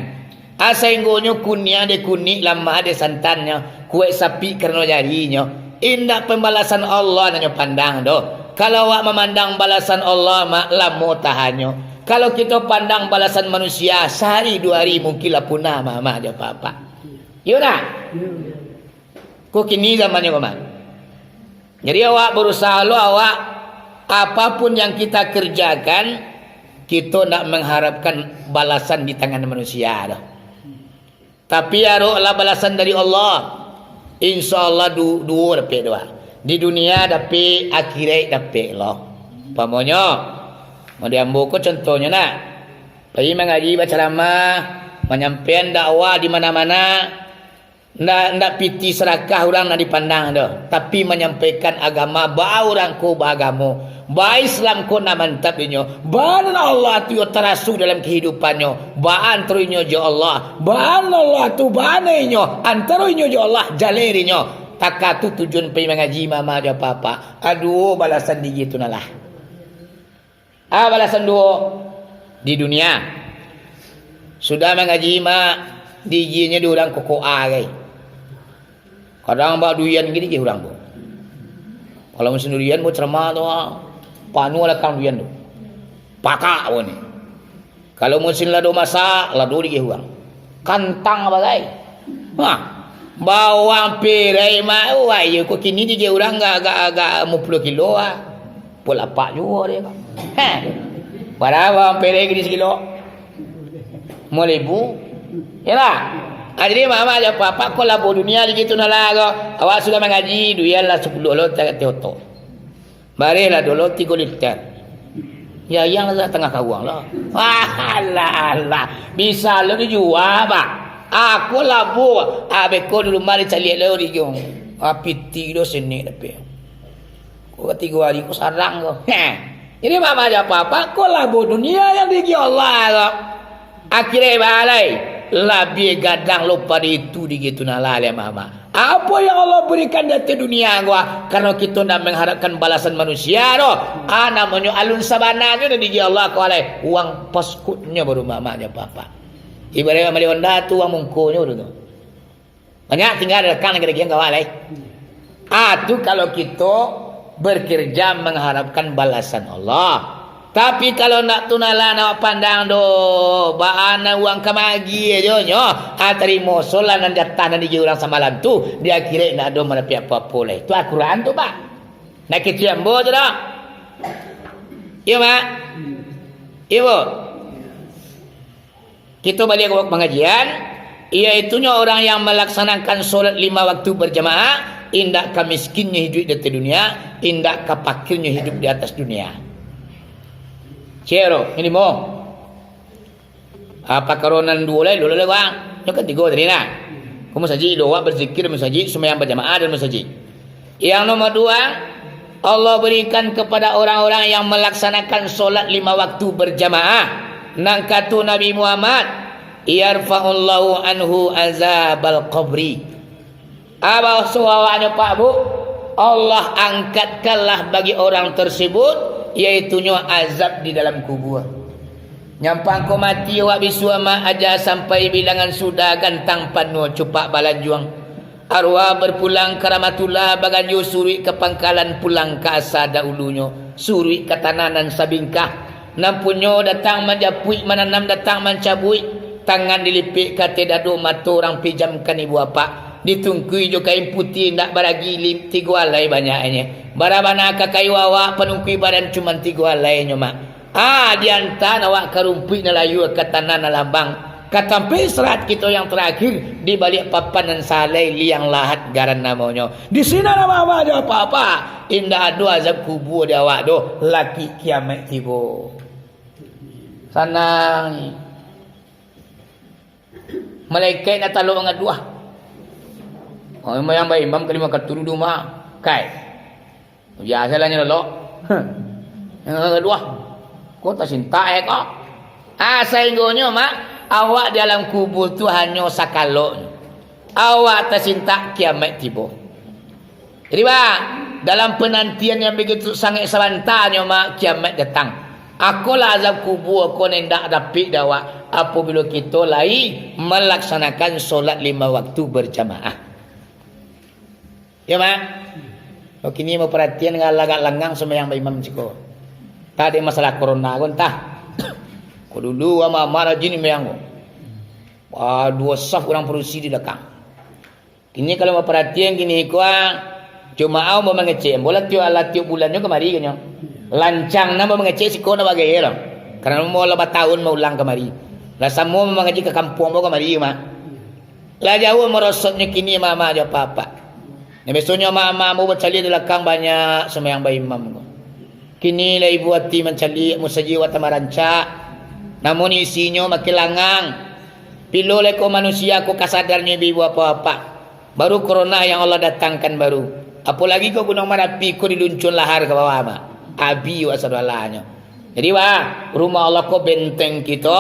A sainggonyo kuniang dek kunik, lamak dek santannyo, kuek sapik karano jarinyo. Indak pambalasan Allah nan nyo pandang doh. Kalau awak mamandang balasan Allah, Mak, lamo tahannyo. Kalau kito pandang balasan manusia, sahari duo hari mungkin lah punah, Mak, Mak, jo Apak-apak. Iyo ndak? Ko kini zamannyo ko, Mak. Jadi awak barusaha lo awak, apapun yang kita kerjakan, kito ndak mangharapkan balasan di tangan manusia doh. Tapi aroklah balasan dari Allah. Insya Allah du-, duo dapek doh. Di dunia dapek, akhirat dapek lo. Umpamonyo, mode ambo ko contohnyo nak. Pai mangaji, bacaramah, manyampaian dakwah di mana-mana. Ndak, ndak pitih sadakah urang nan dipandang doh, tapi manyampaikan agama, baa urang ko baagamo, baa Islam ko nan mantap dinyo, baa nan Allah tu yo taraso dalam kahidupannyo, baa antaro inyo jo Allah, baa nan Allah tu, baa nan inyo antaro inyo jo Allah, jaleh dinyo. Taka tu tujuan pai mangaji, Mak, Mak jo Apak-apak. Aduo balasan diri tu nah lah. A balasan duo di dunia. Sudah mangaji, Mak, digiahnyo di urang koko a gai. Kadang bak durian gini gih urang tu. Kalau musim durian, buat ceramah tu, ah, panuah lakang durian tu. Pakak pun ni. Kalau musim lado masak, lado digih urang. Kantang bagai. Hah, bawang pirai, Mak, wah, iyo ko kini digih urang agak, agak, agak limo puluah kilo, ah. Pukul lapan juo dia, Mak. Heh. Padahal bawang pirai kini sakilo. Limo ribu. Iyolah. Ah, jadi, Mak, Mak, jo Apak-apak ko labo dunia di situ nah lah ko. Awak sudah mangaji, duit lah sapuluah lo, tak, tak oto. Barehlah dolo tigo liter. Yo, yang lah tangah kawang lah. Alah, alah. Bisa lo dijua, bah. Aku labo. Ah, beko di rumah dicaliak lo di jong. Ah, piti do sini tapi. Ko tigo hari ko sarang ko. Heh. Jadi, Mak, Mak jo Apak-apak, ko labo dunia yang diagiah Allah ko. Akhirat baa lai, labiah gadang lo pado itu di situ nah lah, Mak, Mak. Apo yang Allah berikan di ateh dunia ko, karano kito ndak mangharapkan balasan manusia doh. Ah, namonyo alun sabananyo nan diagiah Allah ko lai, uang paskutnyo baru, Mak, Mak jo Apak-apak. Ibarat mambali onda tu, uang mungkonyo baru tu. Banyak tingga dakang nan karajo awak lai. Ah, tu kalau kito bekerja mangharapkan balasan Allah. Tapi kalau ndak tu nah lah awak pandang doh, baa nan uang ka maagiah jo nyo. Ah, tarimo solah nan jatah nan diagiah urang samalam tu, di akhirat ndak ado mandapek apo-apo lai. Tu Al-Quran tu, Pak. Ndak kecek ambo tu doh. Iyo, Mak. Iyo, Bu. Kito baliak ka pangajian, yaitunyo orang yang melaksanakan solat lima waktu berjamaah, indak ka miskinnyo hiduik di ateh dunia, indak ka pakirnyo hiduik di ateh dunia. Cero, ini mo. Ah, pakaronan duo lai, duo lai, bang. Nyo kan tigo tadi nah. Ka masajik, doa, berzikir masajik, sumbayang berjamaah dan masajik. Yang nomor dua, Allah berikan kepada orang-orang yang melaksanakan solat lima waktu berjamaah. Nan kato Nabi Muhammad, "Yarfa'ullahu anhu azabal qabri." Abah so awaknyo, Pak, Bu, Allah angkatkanlah bagi orang tersebut, yaitunyo azab di dalam kubur. Nyampang ko mati awak bisuak, Mak, aja sampai bilangan sudah, gantang panuah cupak balanjuang. Arwah berpulang ka rahmatullah, baganjo suruik ka pangkalan, pulang ka asa dahulunyo, suruik ka tanah nan sabingkah. Nan punyo datang manjapuik, mananam datang mancabuik, tangan dilipek ka ateh dado, mato urang pijamkan ibu apak, ditungkui jo kain putiah indak baragi, lim-, tigo alai banyaknyo. Bara bana ka kayu awak, panungkui badan cuman tigo alainyo, Mak. Ah, diantaan awak ka rumpuik nan layua, ka tanah nan lambang, ka tampek istirahat kito yang tarakhir, di baliak papan nan salai liang lahat garan namonyo. Di sinan abah-abah jo apak-apak, indak ado azab kubua di awak doh, laki kiamaik tibo. Sanang. Malaikat nak talok mangaduah. Oh, yang baimam kalima katu dudu mah. Kai. Biasalah nyo lolok. Yang mangaduah. Ko tasintak eh ko. Ah, sainggonyo, Mak, Awak di alam kubur tu hanyo sakalok. Awak tasintak, kiamaik tibo. Jadi, ba, dalam panantian yang bagitu sangaik sabantanyo, mak, kiamaik datang. Akolah azab kubur ko nan indak dapik dek awak, apabilo kito lai malaksanakan solat lima waktu berjamaah. Yo, mak? Kok kini baparatian, agak langang sumbayang baimam siko. Tadi masalah corona ko, antah. Ko dulu ama-ama rajin sumbayang ko. Ah, duo saf urang padusi di balakang. Kini kalau baparatian kini ko, ah, cuma au mangecek, ambo lah tiok, lah tiok bulannyo kamari kanyo. Lancang nan mangecek siko nak bagai lo. Karano ambo lah batahun maulang kamari. Lah samo mangaji ka kampuang ambo kamari, mak. Lah jauah marosotnyo kini ama-ama jo apak-apak. Nan biasonyo ama-ama ambo bacaliak di balakang banyak sumbayang baimam ko. Kini lah ibo ati mancaliak, musajik awak tambah rancak. Namun isinyo makin langang. Pilo lai ko manusia ko kasadarnyo ibo-ibo apak-apak. Baru corona yang Allah datangkan baru. Apolagi ko Gunuang Marapi ko diluncun lahar ka bawah, mak. Abi awak sadolahnyo. Jadi, wah, rumah Allah ko benteng kito,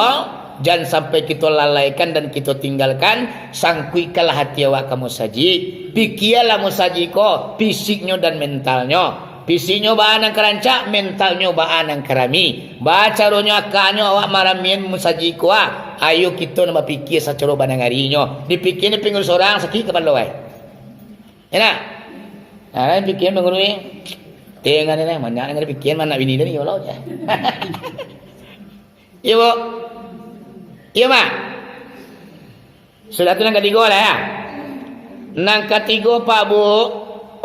jan sampai kito lalaikan dan kito tinggalkan, sangkuikkanlah hati awak ka musajik. Pikialah musajik ko, fisiknyo dan mentalnyo. Fisiknyo baa nan ka rancak, mentalnyo baa nan ka rami. Baa caronyo, akanyo awak maramian musajik ko, ah. Ayo kito nan bapikia sacaro banangarinyo. Dipikia ni pingurus urang, sakik kapalo ai. Enak? Nah, pikia pingurus ni. Tengah ni lah, banyak nan dipikia, anak bini tadi, ya Allah, ya. Iyo, Bu. Iyo, Mak. Sudah tu nan katigo lah, ya. Nan katigo, Pak Bu,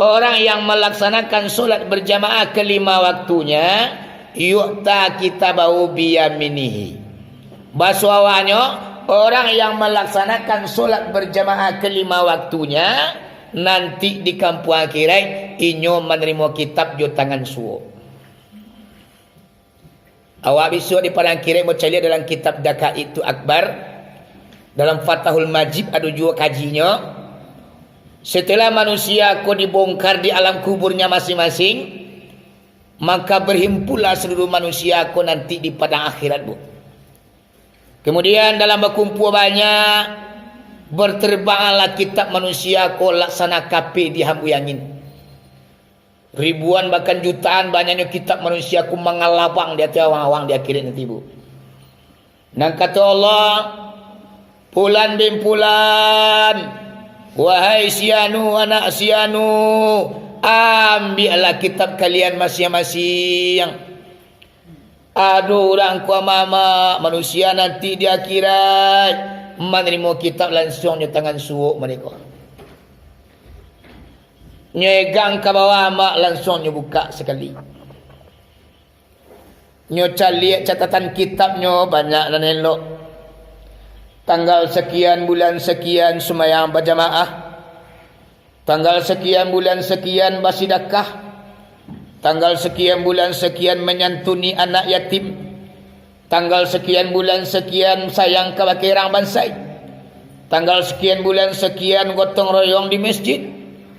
orang yang melaksanakan solat berjamaah kelima waktunya, yu'ta kitabahu biyaminihi. Baso awahnyo, orang yang melaksanakan solat berjamaah kelima waktunya, nanti di kampuang akhirat, inyo manarimo kitab jo tangan suok. Awak bisuak di padang akhirat bacaliak dalam kitab Daqaiqul Akbar, dalam Fathul Majid ado juo kajinyo. Setelah manusia ko dibongkar di alam kuburnya masing-masing, maka berhimpunlah seluruh manusia ko nanti di padang akhirat, Bu. Kemudian dalam bakumpua banyak, berterbanganlah kitab manusia ko laksana kapeh dihambuih angin. Ribuan bahkan jutaan banyaknyo kitab manusia ko mangalabang di ateh awang-awang di akhirat nanti, Bu. Nan kato Allah, "Pulan bin Pulan, wahai si Anu, anak si Anu, ambiaklah kitab kalian masiang-masiang." Aduh, urang ko ama-ama, manusia nanti di akhirat manarimo kitab lansuang jo tangan suok mareko. Nyo egang ka bawah, mak, lansuang nyo bukak sakali. Nyo caliak catatan kitabnyo, banyak nan elok. Tanggal sakian, bulan sakian, sumayang bajamaah. Tanggal sakian, bulan sakian, basidakah. Tanggal sakian, bulan sakian, manyantuni anak yatim. Tanggal sakian, bulan sakian, sayang kabake urang bansaik. Tanggal sakian, bulan sakian, gotong royong di masjid.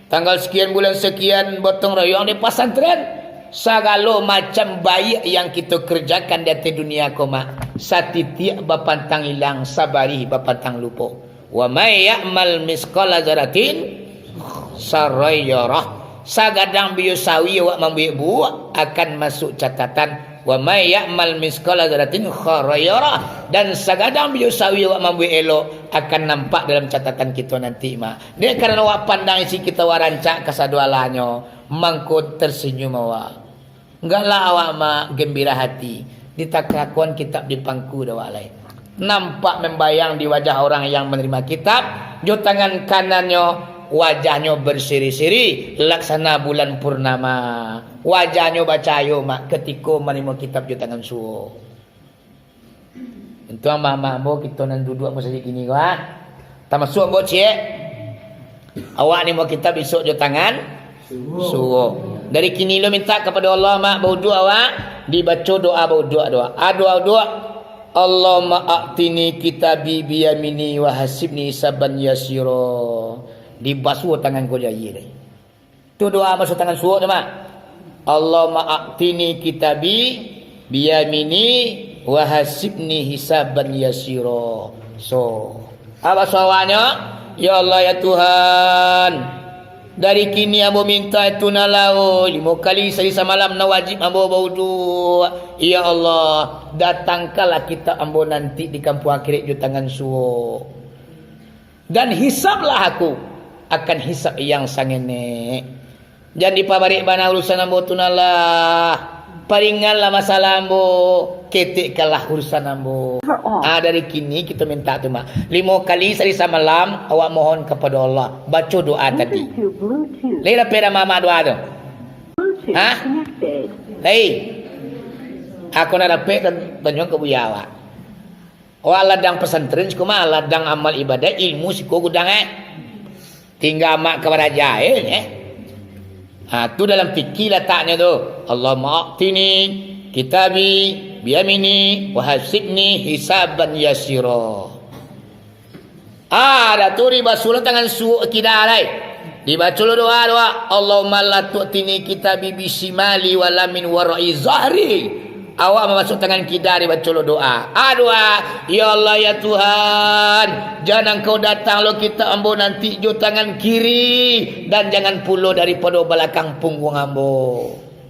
Tanggal sakian, bulan sakian, gotong royong di pasantren. Sagalo macam baiak yang kito karajokan di ateh dunia ko, mak, satitiak bapantang ilang, sabarih bapantang lupo. "Wa may ya'mal misqala dzarratin syarran yarah." Sagadang bijo sawi awak mambuek buruak, akan masuak catatan. "Wa may ya'mal misqala dzarratin khairan yarah." Dan sagadang bijo sawi awak mambuek elok, akan nampak dalam catatan kito nanti, mak. Dek karano awak pandang isi kito awak rancak kasadolahnyo, mangko tersenyum awak. Enggaklah awak ma-, gembira hati, ditakakon kitab di pangku dek awak lai. Nampak membayang di wajah orang yang menerima kitab, jo tangan kanannyo, wajahnyo berseri-seri, laksana bulan purnama. Wajahnyo bacahayo, mak, katiko manarimo kitab jo tangan suok. Untuang mama ambo, kito nan duduak musajik kini ko, ah. Tamasuak ambo ciek. Awak ni mau kitab isuak jo tangan suok. Dari kini lo minta kapado Allah, mak, bauduak awak, dibaco doa bauduak, doa. Ah, doa, doa. "Allahumma a'tini kitabi biyamini wa hasibni hisaban yasiro." Dibasuah tangan ko jo aia deh. Tu doa masuak tangan suok tu, mak. "Allahumma a'tini kitabi biyamini Wa hasibni hisaban yasira. So, apa sawanyo? Ya Allah, ya Tuhan, dari kini ambo minta itu nan lawo, limo kali sahari samalam nan wajib ambo bauduak. Ya Allah, datangkanlah kitab ambo nanti di kampuang akhirat jo tangan suok. Dan hisablah aku akan hisab yang sangenek. Jan dipabarek bana urusan ambo tu nan lah. Paringanlah masalah ambo, ketekkanlah urusan ambo. Ah, dari kini kito minta tu, Mak. Limo kali sahari samalam, awak mohon kapado Allah. Baco doa tadi. Lai dapek dah Mamak doa tu? Hah? Lai. Aku nak dapek, tan-, tanyo ka buya awak. Awak ladang pesantren siko mah, ladang amal ibadah, ilmu siko gudang, eh. Tingga amak ka baraja, eh, eh. Ha, tu dalam fikih lataknyo tu. Allahumma a'tini kitabi biyamini wa hasibni hisaban yasira. Ah, dah tu dibasuh lo tangan suok kida lai. Dibaco lo doa, doa. Allahumma la tu'tini kitabi bisimali wala min warai zahri. Awak mamasuak tangan kida, dibaco lo doa. Ah, doa. Ya Allah, ya Tuhan, jan Angkau datang lo kitab ambo nanti jo tangan kiri, dan jangan pulo daripado balakang pungguang ambo.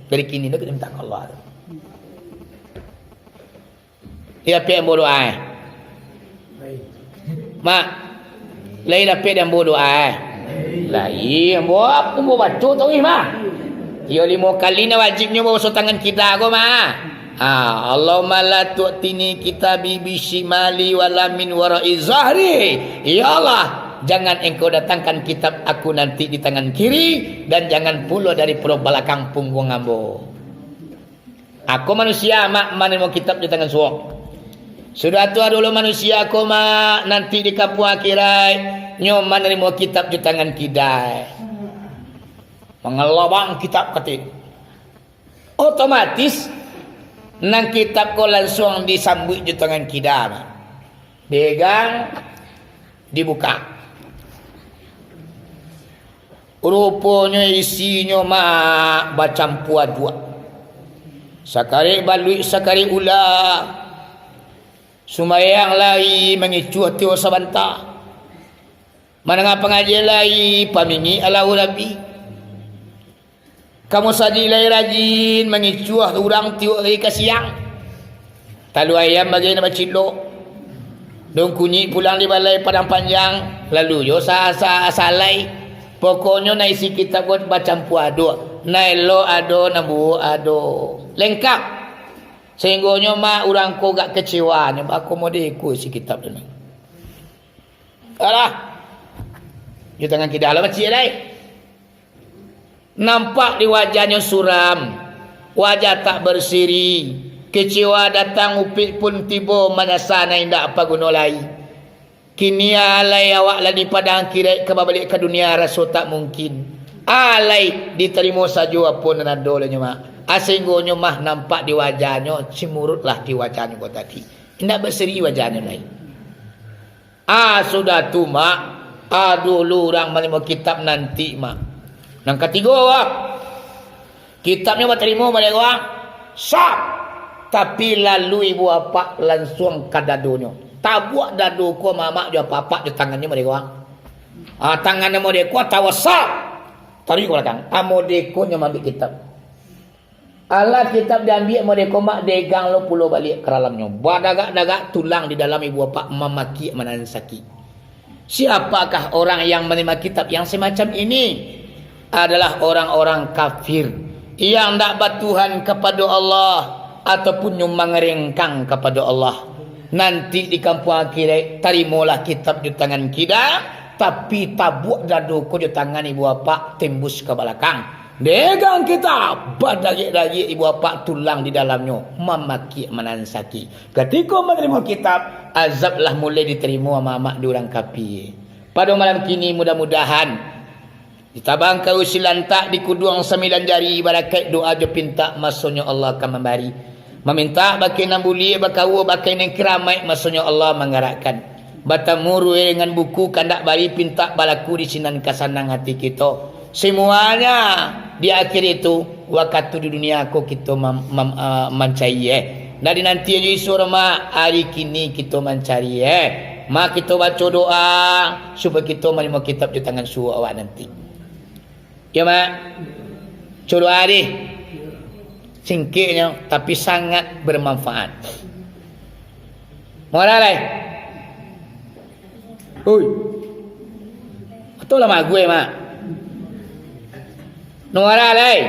Dari kini tu kito minta ka Allah. Iyo, dapek ambo doa, eh. Mak, lai dapek di ambo doa, eh. Lai, ambo, ambo baco tau, eh, mah. Iyo, limo kali nan wajibnyo baso tangan kida ko, mah. Ha, Allahumma la tu'tini kitabi bisimali wala min warai zahri. Ya Allah, jangan Engkau datangkan kitab aku nanti di tangan kiri, dan jangan pulo dari balakang pungguang ambo. Ako manusia, Mak, manarimo kitab jo tangan suok. Sudah tu ado lo manusia ko, Mak, nanti di kampuang akhirat, nyo manarimo kitab jo tangan kida. Mangalabang kitab katik. Otomatis, nan kitab ko lansuang disambuik jo tangan kida, Mak. Dipegang, dibukak. Ruponyo isinyo, Mak, bacampua aduak. Sakarek baluik, sakarek ula. Sumbayang lai mangicuah tiok sabanta. Mandanga pangajian lai pamingik alau rabi. Ka musajik lai rajin mangicuah urang tiok ari ka siang. Talua ayam bagai nan bacilok. Daun kunyik pulang di balai Padang Panjang, lalu jo sa-, sa-, salai. Pokoknyo nan isi kitab ko bacampua aduak. Nan elok ado, nan buruak ado. Lengkap. Sahinggonyo, Mak, urang ko agak kecewa, nyo baa ko model iko isi kitab tu, Mak. Alah. Jo tangan kida lah bacik lai. Nampak di wajahnyo suram, wajah tak berseri, kecewa datang upik pun tibo, manyasa nan indak paguno lai. Kini alai awak lah di padang akhirat, ka babaliak ka dunia raso tak mungkin. Alai ditarimo sajo apo nan ado lai nyo, Mak. Sahinggonyo mah nampak di wajahnyo, cimurutlah di wajahnyo ko tadi. Indak berseri wajahnyo lai. Ah, sudah tu, Mak. Ah, dulu urang manarimo kitab nanti, Mak. Nan katigo, ah. Kitabnyo batarimo, Mak, dek urang. Sap! Tapi lalu ibu apak lansuang ka dadonyo. Tabuak dado ko Mamak jo apak-apak jo tangannyo, Mak, dek urang. Ah, tangannyo, Mak, dek urang, tawa sap! Tarik ka balakang. Ah, Mak, dek urang nyo maambiak kitab. Alah kitab diambiak, Mak, dek urang, Mak, degang lo pulo baliak ka dalamnyo. Badagak-dagak tulang di dalam ibu apak, mamakiak manahan sakik. Siapakah orang yang menerima kitab yang semacam ini? Adalah orang-orang kafir yang ndak batuhan kapado Allah ataupun nyo mangarengkang kapado Allah. Nanti di kampuang akhirat, tarimolah kitab di tangan kida, tapi tabuak dado ko jo tangan ibu apak, tembus ka balakang. Degang kitab, badagik-dagik ibu apak tulang di dalamnyo, mamakiak manahan sakik. Katiko manarimo kitab, azab lah mulai ditarimo amak-amak di urang kapia. Pado malam kini, mudah-mudahan ditabang kayu silantak, dikuduang sambilan jari, barakaik doa jo pintak, masonyo Allah ka mambari. Mamintak bakeh nan buliah, bakaua bakeh nan kiramaik, masonyo Allah manggarakkan. Batamu ruweh dengan buku, kandak bari pintak balaku, di sinan ka sanang ati kito. Semuanya di akhir itu, wakatu di dunia ko kito mam-, mam-, ah, mancari, eh. Ndak dinanti jo isuak doh, Mak. Ari kini kito mancari, eh. Mak, kito baco doa, supayo kito manarimo kitab jo tangan suok awak nanti. Yo, Mak. Baco doa dih. Singkeknyo, tapi sangat bermanfaat. Muara lai. Oi. Betul lah, Mak, gue, Mak. Nuara lai.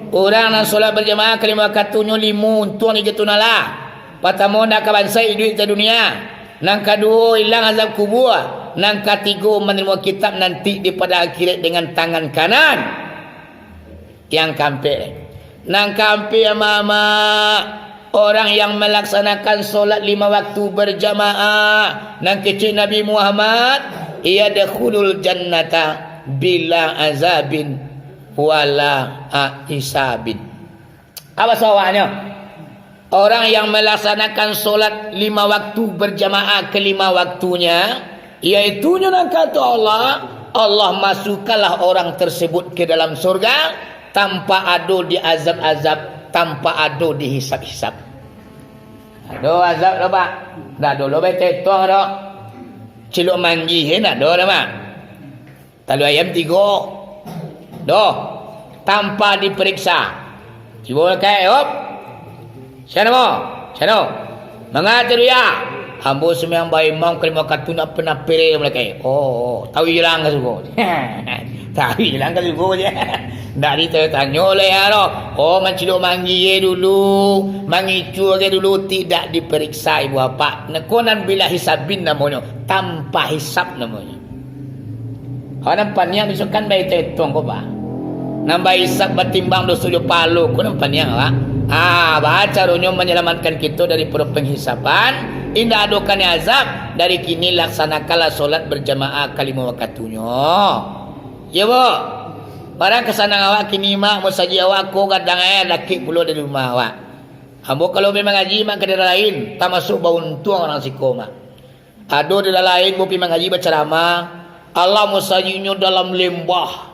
Urang nan solat bajamaah kalimo wakatunyo limo untuang di jatuah nala. Patamo, ndak ka bansaik iduik di dunia. Nan kaduo, ilang azab kubua. Nan katigo, manarimo kitab nanti di padang akhirat dengan tangan kanan. Yang kaampek, nan kaampek, amak-amak, orang yang melaksanakan solat lima waktu berjamaah, nan kecek Nabi Muhammad, "Yadkhulul jannata bila azabin wala hisabin." Apa sawahnya? Orang yang melaksanakan solat lima waktu berjamaah kelima waktunya, yaitunyo nan kato Allah, Allah masukkanlah orang tersebut ke dalam surga tanpa ado diazab-azab, tanpa ado dihisab-hisab. Ado azab doh, Pak? Ndak ado lo, bae tetong doh. Cilok manggih, eh, ndak ado doh, Pak? Talua ayam tigo. Doh. Tanpa diperiksa. Tibo malaikat, "Hop. Sia namo? Sia namo? Manga tu, yo?" "Ambo sumbayang baimam kalimo wakatu, ndak pernah pere," malaikat. "Oh, oh, tawu ilang ka sugo." Tawu ilang ka sugo je. Ndak ditanyo-tanyo lai, yo, doh. Oh, mancilok manggih dulu, mangicua dulu, tidak diperiksa, ibu bapak. Nah, ko nan bila hisabin namonyo, tanpa hisab namonyo. Awak nan paniang bisuak kan bae tetong ko, Pak. Nan bahisab batimbang doso jo pahalo ko nan paniang, Pak. Ah, baa caronyo manyalamatkan kito daripado panghisaban, indak ado kanai azab, dari kini laksanakanlah solat bajamaah kalimo wakatunyo. Yo, Bu. Barang kasanang awak kini, Mak, musajik awak ko gadang, eh, dakek pulo dari rumah awak. Ambo kalau pai mangaji, Mak, ka daerah lain, tamasuak bauntuang urang siko, Mak. Ado di lain, bo pi mangaji bacaramah, alah musajiknyo dalam lembah.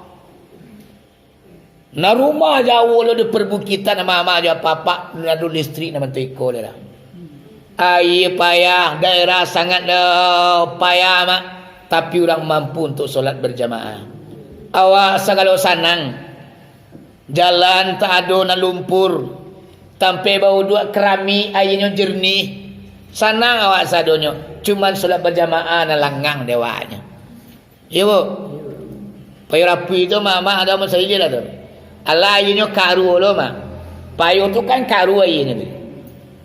Nan rumah jauah lo di perbukitan, amak-amak jo apak-apak, nan ado listrik nan bantuak iko lah. Aia payah, daerah sangat, eh, payah, Mak. Tapi urang mampu untuak solat berjamaah. Awak sagalo sanang. Jalan tak ado nan lumpur, tampek bauduak keramik, aianyo jernih. Sanang awak sadonyo, cuman solat bajamaah nan langang dek awaknyo. Iyo, Bu. Payo Rapuik tu, Mak, Mak, ado musajik lah tu. Alah, aianyo karuah lo, Mak. Payo tu kan karuah aianyo tu.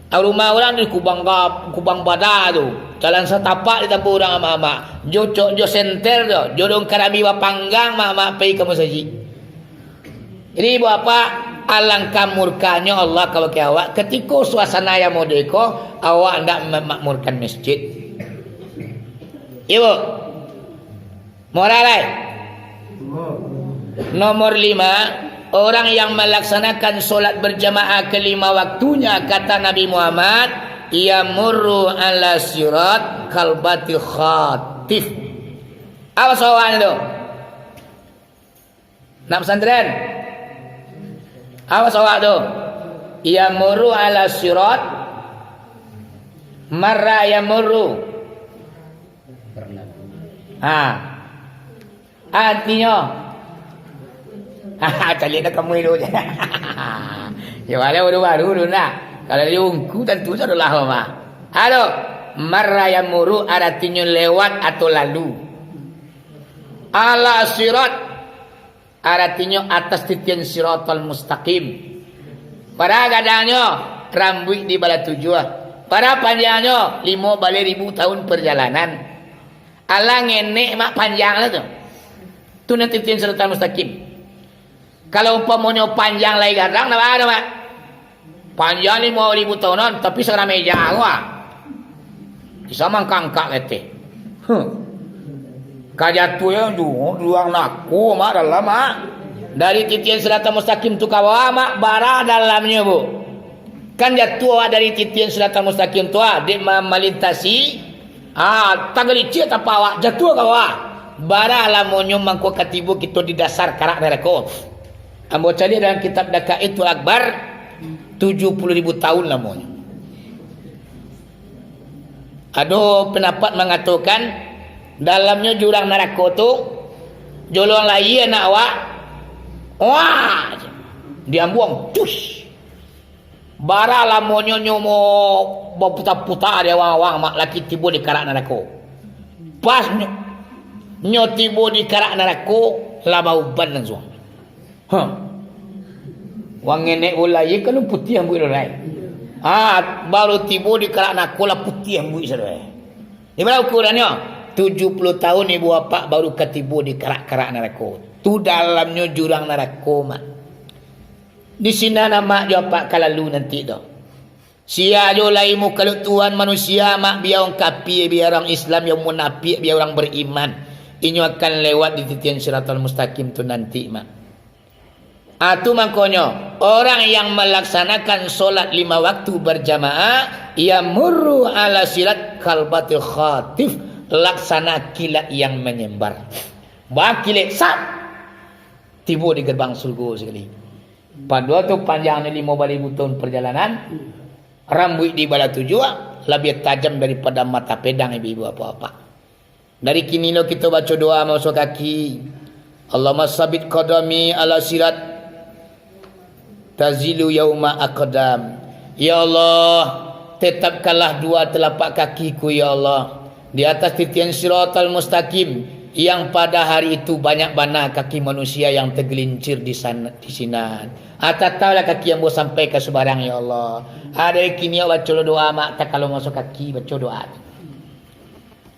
Rumah urang di Kubang Ga-, Kubang Bada tu. Jalan satapak ditampuah urang, amak-amak. Jo cok, jo senter tu, jo daun karambia bapanggang, amak-amak, pai ka musajik. Jadi, ibu bapak, alangkah murkanyo Allah kabake awak, katiko suasana yang model ko, awak ndak mamakmurkan masjid. Iyo, Bu. Muara lai. Nomor lima, orang yang melaksanakan solat berjamaah kelima waktunya, kata Nabi Muhammad, "Yamurru ala sirat kalbati khatif." Apa sawahanyo tu? Nak pesantren? Awas awak tu. Yamurru ala sirat. Marra yamurru. Ha. Artinyo. Caliak dah kamu dulu je. Ya, walau baru-baru tu nak. Kalau dari ungku, tentu sudah lama. Halo. Marra yamurru, artinyo lewat atau lalu. Ala sirat. Aratinyo atas titian Siratal Mustaqim. Bara gadangnyo, rambuik di balah tujuah. Bara panjangnyo, limo baleh ribu tahun parjalanan. Alah ngenek, Mak, panjang lah tu. Tu nan titian Siratal Mustaqim. Kalau umpamonyo panjang lai gadang, ndak baa doh, Mak. Panjang limo ribu tahunan, tapi saramai jago, ah. Bisa mangkangkak ketek. Huh. Ka jatuah yo, duang nako, Mak, dalam, Mak. Dari titian Siratal Mustaqim tu ka bawah, Mak, bara dalamnyo, Bu. Kan jatuah awak dari titian Siratal Mustaqim tu, ah, dek ma-, malintasi, ah, tagalicik tapa awak, jatuah ka bawah. Bara lamonyo mangko ka tibo kito di dasar karak narako. Ambo caliak dalam kitab Daqaiqul Akbar, tujuh puluh ribu tahun lamonyo. Ado pandapat mangatokan, dalamnyo jurang narako tu, jolong lai anak awak, wah, diambuang, cus. Bara lamonyo nyo mo baputa-puta di awang-awang, mak, laki tibo di karak narako. Pas nyo, nyo tibo di karak narako, lah bauban langsuang. Ha. Wang ngenek ulai kan putiah ambuik ulai. Ah, baru tibo di karak narako lah putiah ambuik sadonyo. Di bara ukurannyo? Tujuh puluh tahun ibu apak baru ka tibo di karak-karak narako. Tu dalamnyo jurang narako, mak. Di sinan amak jo apak ka lalu nanti tu. Sia jo lai mukaluak Tuhan manusia, mak, bia urang kapia, bia urang Islam, bia munafik, bia urang beriman. Inyo akan lewat di titian Siratal Mustaqim tu nanti, mak. Ah, tu mangkonyo, orang yang melaksanakan solat lima waktu berjamaah, yamurru ala sirat kalbatil khatif, laksana kilat yang menyambar. Bakilek, sap! Tibo di gerbang surga sakali. Padahal tu panjangnyo limo baleh ribu tahun perjalanan, rambuik di balah tujuah labiah tajam daripada mata pedang, ibu-ibu, apak-apak. Dari kini lo kito baco doa masuak kaki. Allahumma sabit qadami ala sirat tazilu yauma aqdam. Ya Allah, tetapkanlah dua telapak kakiku, ya Allah, di atas titian Siratal Mustaqim, yang pada hari itu banyak bana kaki manusia yang tergelincir di sana, di sinan. Ah, tataulah kaki ambo sampai ka subarang, ya Allah. Ado kini awak baco doa, mak, takalo masuak kaki, baco doa tu.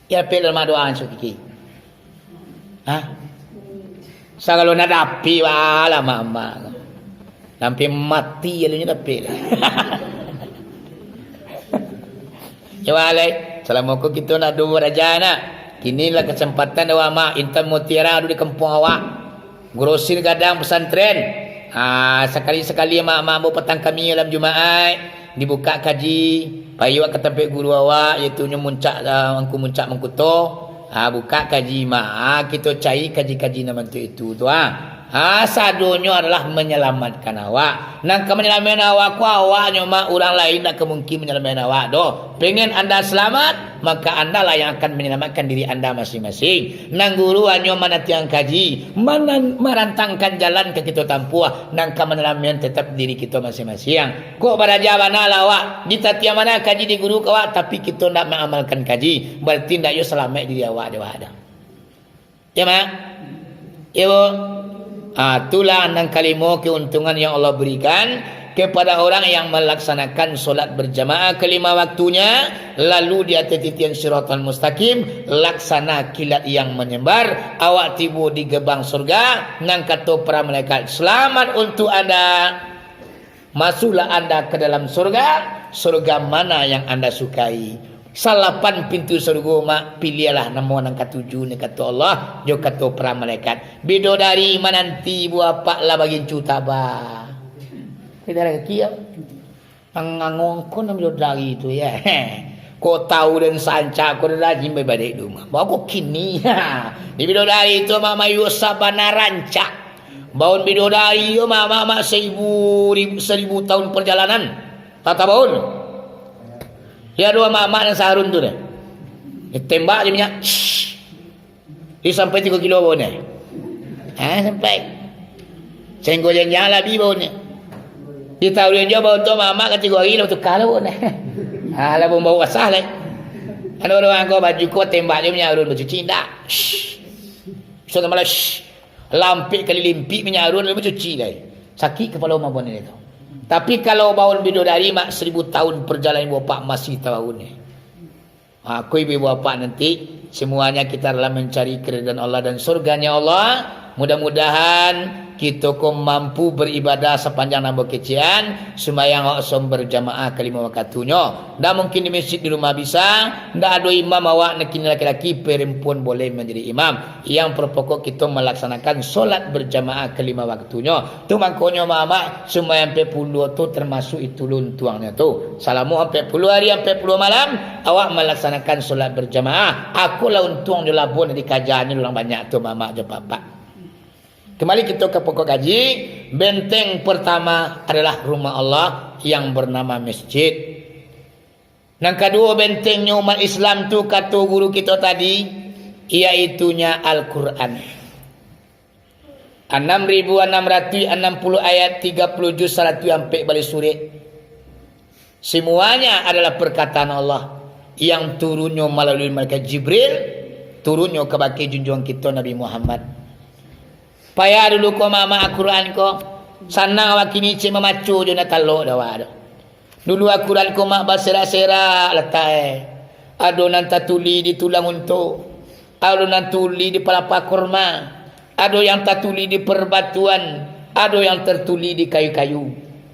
Ya, dapek lah mak doa masuak kaki. Hah? Sagalo nak dapek, wah, lah mak-mak. Sampai mati alunyo dapek lah. Ya, wah, lai. Salamo ko kito nak duo raja nak. Kini lah kesempatan awak mak, intan mutiara ado di kampuang awak. Grosir gadang pesantren. Ah, sakali-sakali mak-mak ambo patang Kami malam Jumaik, dibukak kaji, pai awak ka tampek guru awak, yaitu nyo Muncak, ah, Angku Muncak Mangkuto. Ah, bukak kaji, mak. Ah, kito cari kaji-kaji nan bantuak itu tu, ah. Ah, sadonyo adalah manyalamatkan awak. Nan ka manyalamatkan awak ko awaknyo, mak, urang lain ndak ka mungkin manyalamatkan awak doh. Pengen anda salamat, maka andalah yang akan manyalamatkan diri anda masing-masing. Nan guru hanyo manatiang kaji, manan-, marantangkan jalan ka kito tampuah, nan ka manyalamatkan tetap diri kito masing-masing. Kok baraja bana lah awak, ditatiang bana kaji di guru ka awak, tapi kito ndak maamalkan kaji, barati ndak yo salamaik diri awak dek awak doh. Ya, mak? Ya, bu? Ah, itulah nan kalimo keuntungan yang Allah berikan kepada orang yang melaksanakan solat berjamaah kelima waktunya, lalu di atas titian Siratal Mustaqim, laksana kilat yang menyambar, awak tibo di gerbang surga, nan kato para malaikat, "Selamat untuk anda." Masuklah anda ke dalam surga, surga mana yang anda sukai. Salapan pintu surga, mak, pilihlah namo nan katuju, ni kato Allah, jo kato para malaikat. Bidodari mananti ibu apak lah bagincu taba. Kita lagi kia. Angangong ko nan bidodari tu, ya. Kok tahu dan sancak ko dah rajin baibadah di rumah. Bawa ko kini. Di bidodari tu, mak, mayuak sabana rancak. Baun bidodari yo, mak, mak, mak, saribu, ribu, saribu tahun perjalanan. Tata baun. Yo, dua mak, mak nan saharun tu deh. Ditembak je minyak. Shh. Di sampai tigo kilo baun deh. Ha, sampai. Sehinggo janjang lah bi baun deh. Ditaruh jo baun tu, mak, mak, ka tigo hari lah tuka lah baun deh. Ha, lah baun bau asah lah. Ado urang anggo baju ko tembak je minyak harun bacuci, indak. Shh. Bisa tambah lah, shh. Lampik kali limpik minyak harun, lalu bacuci lai. Sakik kapalo mah buah ni tu. Tapi kalau baun bidodari, mak, saribu tahun perjalanan ibu apak masih tabaun ni. Ha, ko ibu-ibu apak nanti, semuanya kita dalam mencari keridaan Allah dan surganya Allah. Mudah-mudahan kito ko mampu beribadah sapanjang nan bakecekan, sumbayang awak som berjamaah kalimo wakatunyo. Ndak mungkin di masjid di rumah bisa, ndak ado imam awak, nan kini laki-laki, perempuan boleh menjadi imam. Yang pokok kito melaksanakan solat berjamaah kalimo wakatunyo. Tu mangkonyo, mak, mak, sumbayang ampek puluah tu termasuk itu luntuangnyo tu. Salamo ampek puluah hari, ampek puluah malam, awak melaksanakan solat berjamaah. Akolah untuang jo labo nan dikajanyo urang banyak tu, mak, mak, jo apak-apak. Kembali kito ka pokok kaji, benteng pertama adalah rumah Allah yang bernama masjid. Nan kaduo bentengnyo umat Islam tu, kato guru kito tadi, yaitunyo Al-Quran. Anam ribu anam ratuih anam puluah ayat, tigo puluah juz, saratuih ampek baleh surek. Semuanya adalah perkataan Allah yang turunnyo malalui malaikat Jibril, turunnyo kabake junjuang kito Nabi Muhammad. Payah dulu ko mamak Al-Quran ko, sanang awak kini cek mamaco jo nan talok dek awak tu. Dulu Al-Quran ko mak baserak-serak latak e. Ado nan tatulih di tulang unto, ado nan tulih di palapa kurma, ado yang tatulih di perbatuan, ado yang tertulih di kayu-kayu.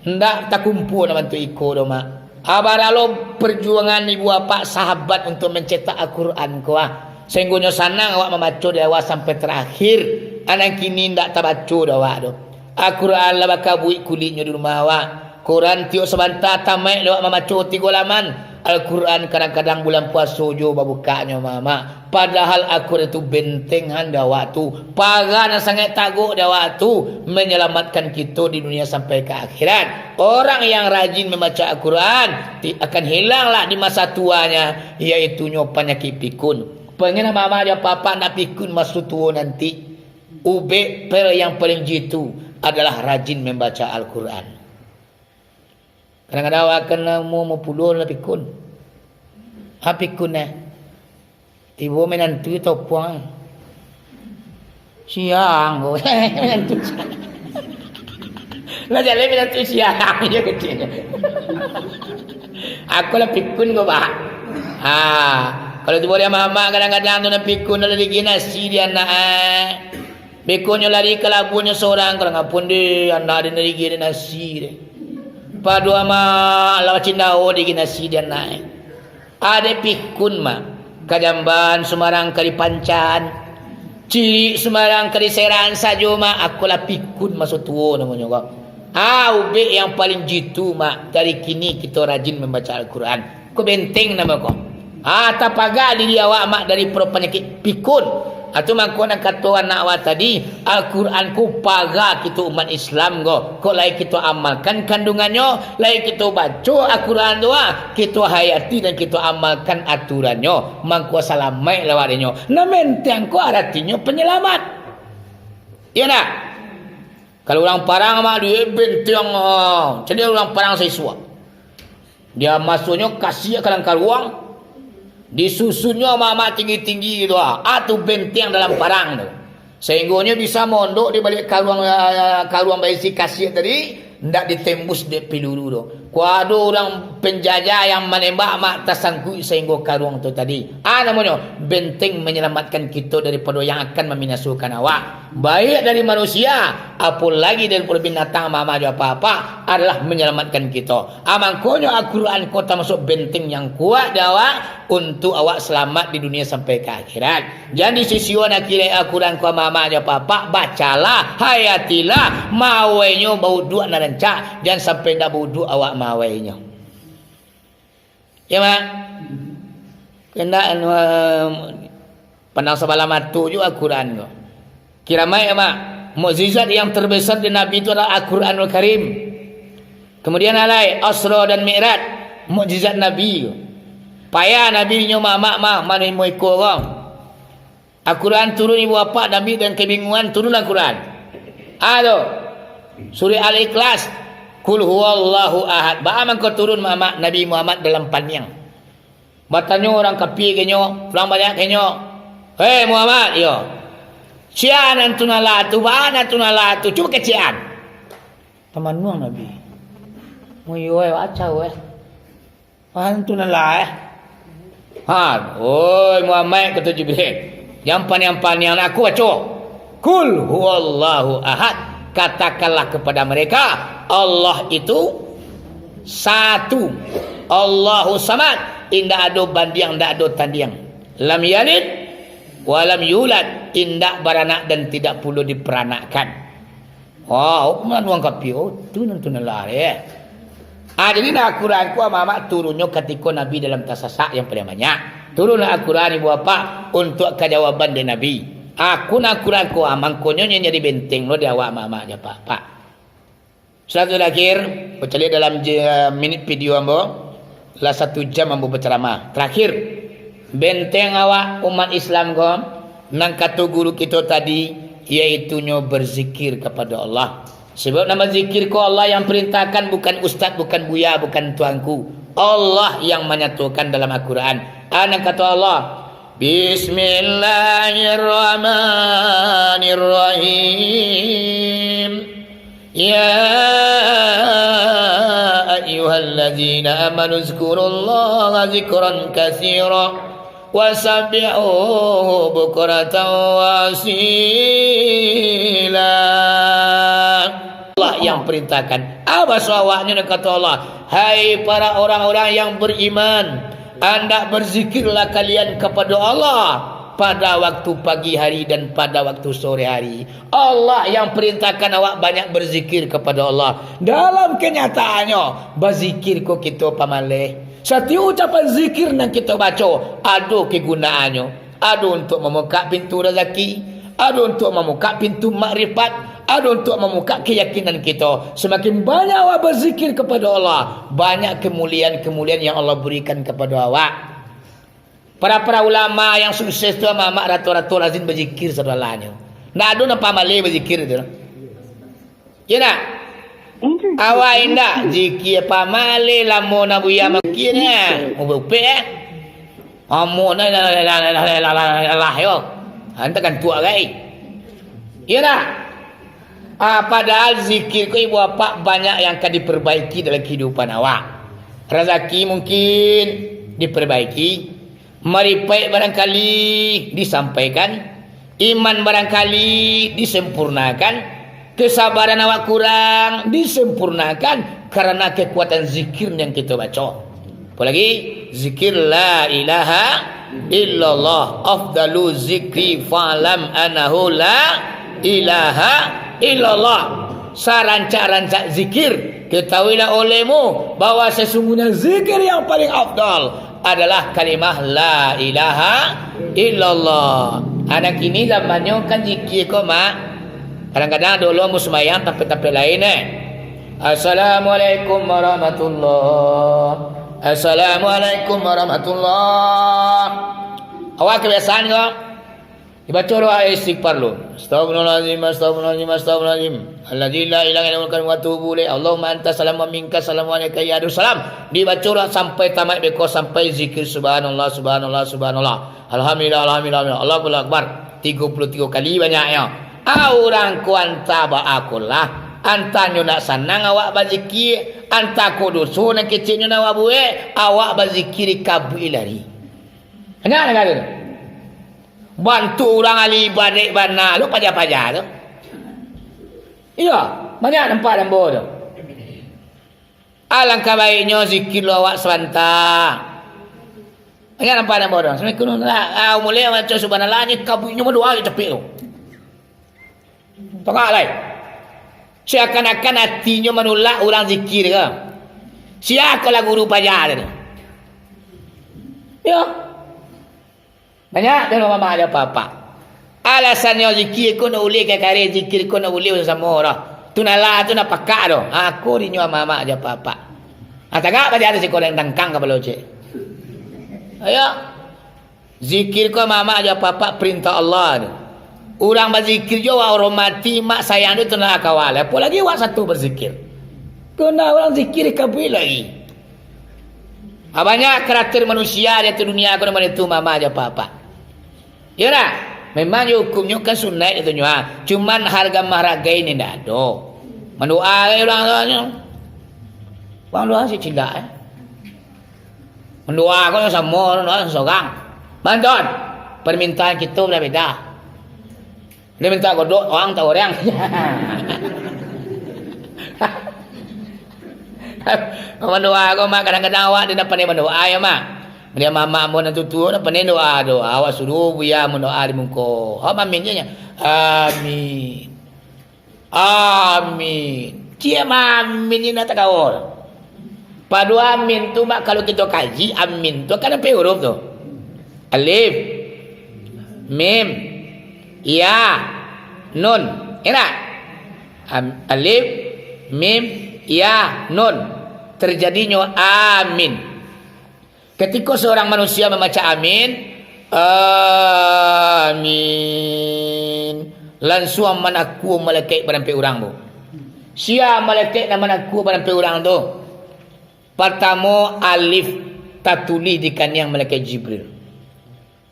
Ndak takumpua nan bantuak iko doh, mak. Abaralah perjuangan ibu apak sahabat untuak mancetak Al-Quran ko, ah. Sainggonyo sanang awak mamaco dari awal sampai tarakhir, a nan kini ndak tabaco dek awak tu. Al-Quran lah bakabuik kuliknyo di rumah awak. Koran tiok sabanta tamaik lewat mamaco tigo laman. Al-Quran kadang-kadang bulan puaso jo babukaknyo, mamak. Padahal Al-Quran tu benteng han di awak tu. Paga nan sangaik tagok di awak tu, manyalamaikkan kito di dunia sampai ka akhirat. Orang yang rajin mambaco Al-Quran, ti-, akan hilanglah di masa tuanya, yaitunyo panyakik pikun. Pengen mamak jo apak-apak ndak pikun maso tuo nanti. Ubek pel yang paling jitu adalah rajin mambaco Al-Quran. Kadang-kadang awak kan umua limo puluah lah pikun. Ha, pikun eh. Tibo minantu topuang. Siang ko. Minantu siang. Lah jaleh minantu siang je kecil. Aku lah pikun ko, Pak. Ha, kalau tibo di amak-amak kadang-kadang tu nan pikun lah lagi nasi di anak eh. Bekonyo lari ka labuahnyo sorang, kalau ngapun deh, anak den dari gini nasi deh. Pado amak lah bacindao di nasi di anak eh. Ade pikun, mak. Ka jamban sumarang ka dipancan. Cirik sumarang ka diseran sajo, mak. Aku lah pikun maso tuo namonyo ko. Ah, ubek yang paling jitu, mak. Dari kini kito rajin mambaco Al-Quran. Ko benteng namo ko. Ah, tapaga diri awak, mak, dari panyakik pikun. Ah, tu mangko nan kato anak awak tadi, Al-Quran ko paga kito umat Islam ko. Kok lai kito amalkan kandungannyo, lai kito baco Al-Quran tu, ah, kito hayati dan kito amalkan aturannyo, mangko salamaik lah awak dinyo. Nan benteng ko aratinyo panyalamat. Iyo ndak? Kalau urang parang, mak, di benteng, ah, caliak urang parang saisuak. Dia masuknyo kasiak ka dalam karuang, disusunnyo amak-amak tinggi-tinggi gitu, ah. Ah, tu benteng dalam parang tu. Sainggonyo bisa mondok di baliak karuang, ah, karuang baisi kasiak tadi, ndak ditembus dek piluru tu. Kok ado urang penjajah yang manembak, mak, tasangkuik sainggo karuang tu tadi. Ah, namonyo benteng manyalamaikkan kito daripado yang akan mambinasokan awak. Baik dari manusia, apolagi dari binatang, amak-amak jo apak-apak, adalah manyalamaikkan kito. Ah, mangkonyo Al-Quran ko tamasuak benteng yang kuat di awak, untuak awak salamaik di dunia sampai ka akhirat. Jan disisiakan akhirat Al-Quran ko, amak-amak jo apak-apak, bacalah, hayatilah, mauduaknyo bauduak nan rancak, jan sampai indak bauduak awak mauduaknyo. Ya, Mak? Kandak anu, em, pandang sabalah mato juo Al-Quran ko. Kiramaik, ya, Mak? Mukjizat yang terbesar di Nabi itu adalah Al-Quranul Karim. Kemudian alai, Isra dan Mi'raj, mukjizat Nabi ko. Payah Nabi nyo mamak mah, manimo iko ko. Al-Quran turun, ibu bapak, Nabi dan kebingungan, turun Al-Quran. Ado. Surah Al-Ikhlas. Qul huwallahu ahad. Baa mangko turun Muhammad, Nabi Muhammad dalam paniang. Batanyo urang kapia ka inyo, urang banyak ka inyo. "Hei Muhammad," iyo. "Sia nan tu nan lah tu, baa nan tu nan lah tu, cubo kecek an." Tamanuang Nabi. Muyo eh, wacau eh. Han tu nan lah, eh. Ha, oi Muhammad, kato Jibril, jan paniang-paniang, aku baco. Qul huwallahu ahad. Katakanlah kepada mereka, Allah itu satu. Allahu samad. Indak ado bandiang, indak ado tandiang. Lam yalid wa lam yulad. Indak baranak dan tidak pulo diperanakkan. Oh, manuang kapia, oh, tu nan, tu nan lah, eh. Ah, jadi nah, Al-Quran ko amak-amak turunnyo katiko Nabi dalam tasasak yang paling banyak. Turunlah Al-Quran, ibu bapak, untuak kajawaban dari Nabi. Aku nah Al-Quran ko, ah, mangkonyo nyo jadi benteng lo di awak amak-amak jo apak-apak. Sudah tu terakhir, bacaliak dalam je, minit video ambo. Lah satu jam ambo bacaramah. Tarakhir, benteng awak umat Islam ko, nan kato guru kito tadi, yaitunyo berzikir kapado Allah. Sebab nan bazikir ko Allah yang perintahkan, bukan ustaz, bukan buya, bukan tuanku. Allah yang manyatokan dalam Al-Quran. A nan kato Allah, Bismillahirrahmanirrahim. Ya ayyuhalladzina amanu dzkurullaha dzikran katsira wasabbihuhu bukratan wa asila. Allah yang perintahkan. Apa suawaknyo, nan kato Allah, "Hai para orang-orang yang beriman, andak berzikirlah kalian kapado Allah pada waktu pagi hari dan pada waktu sore hari." Allah yang perintahkan awak banyak berzikir kapado Allah. Dalam kenyataannyo, bazikir ko kito pamaleh. Satiok ucapan zikir nan kito baco, ado kegunaannyo. Ado untuak mamukak pintu razaki, ado untuak mamukak pintu makrifat, ado untuak mamukak keyakinan kito. Samakin banyak awak bazikir kapado Allah, banyak kemuliaan-kemuliaan yang Allah berikan kapado awak. Para-para ulama yang sukses tu, amak-amak, rato-rato rajin bazikir sadolahnyo. Ndak ado nan pamaleh bazikir tu. Iyo ndak? Awak indak zikir pamaleh, lamo nan buya makin, eh. Upek-upek, eh. Amo nan lah, lah, lah, yo. Anta kan tuak gai. Iyo ndak? Ah, padahal zikir ko, ibu bapak, banyak yang ka diperbaiki dalam kehidupan awak. Razaki mungkin diperbaiki, maripaik barangkali disampaikan, iman barangkali disempurnakan, kesabaran awak kurang disempurnakan karena kekuatan zikir yang kita baca. Apalagi zikir la ilaha illallah, afdalu zikri fa'lam annahu la ilaha illallah. Sarancak-rancak zikir, ketahuilah olehmu bahwa sesungguhnya zikir yang paling afdal adalah kalimah la ilaha illallah. Anak kini zamannyo kan zikir ko, Mak. Kadang-kadang dulu mun sumbayang tampek-tampek lain, eh. Assalamualaikum warahmatullah. Assalamualaikum warahmatullah. Awak kebiasaan ko? Dibaco doa istighfar lu. Astagfirullahalazim, astagfirullahalazim, astagfirullahalazim. Alladzi la ilaha illa huwa wa atubu ilaih. Allahumma anta salam wa minka salam wa alaika ya salam. Dibaco doa sampai tamat beko, sampai zikir subhanallah, subhanallah, subhanallah. Alhamdulillah, alhamdulillah, alhamdulillah. Allahu akbar. Tigo puluah tigo kali banyaknyo. Ah, urang ko anta baa ko lah. Anta nyo nak sanang awak bazikir, anta ko doso nan keceknyo nak awak buek, awak bazikir dikabuik lari. Banyak nagara tu. Bantuak urang ahli ibadaik bana tu paja-paja tu. Iyo, banyak nampak ambo tu. Alangkah baiknyo zikir lo awak sabanta. Banyak nampak ambo tu. Assalamualaikum warahmatullahi. Ah, mulai baco subhanallah ni kabuiknyo badoa je capek tu. Tangah lai. Seakan-akan atinyo manulak urang zikir ko. Sia ko lah guru paja tadi. Yo. Banyak tu mamak jo apak-apak. Alasannyo zikir ko nak ulih ka kareh, zikir ko nak ulih samo dah. Tu nalah tu nak pakak tu. Ako dinyo mamak jo apak-apak. Ah, tagak paja tu siko dangkang kapalo cek. Ayo. Zikir ko mamak jo apak-apak perintah Allah tu. Urang bazikir jo awak hormati, mak sayang tu tunlah kawan. Apolagi awak satu bazikir. Kena urang zikir kabuik lagi. Ah, banyak karakter manusia di ateh dunia ko namo itu mamak jo apak-apak. Iyo dak? Memang jo hukumnyo kan sunaik katonyo, ah. Cuman harga mahargai ni ndak ado. Mandoa urang tu nyo. Urang doa si cilak, eh. Mandoa ko samo, doa sorang. Bantuan. Permintaan kito beda-beda. Dia minta godok, orang tak orang. Mandoa ko, mak, kadang-kadang awak dia dak pandai mandoa, ya, mak. Dia mamak mun nan tuo, dak pandai doa, doa. Awak suruh buya mandoa di muko. Awak mamin je, nya. Amin. Amin. Ciek mamin ni nak tagawal. Pado amin tu, mak, kalau kito kaji, amin tu kan ampek huruf tu. Alif, mim, ya, nun. Indak? Am-, alif, mim, ya, nun. Terjadinyo amin. Katiko surang manusia mambaco amin, amin, lansuang manakua malekaik barampek urang tu. Sia malekaik nan manakua barampek urang tu? Partamo, alif tatulih di kaniang malekaik Jibril.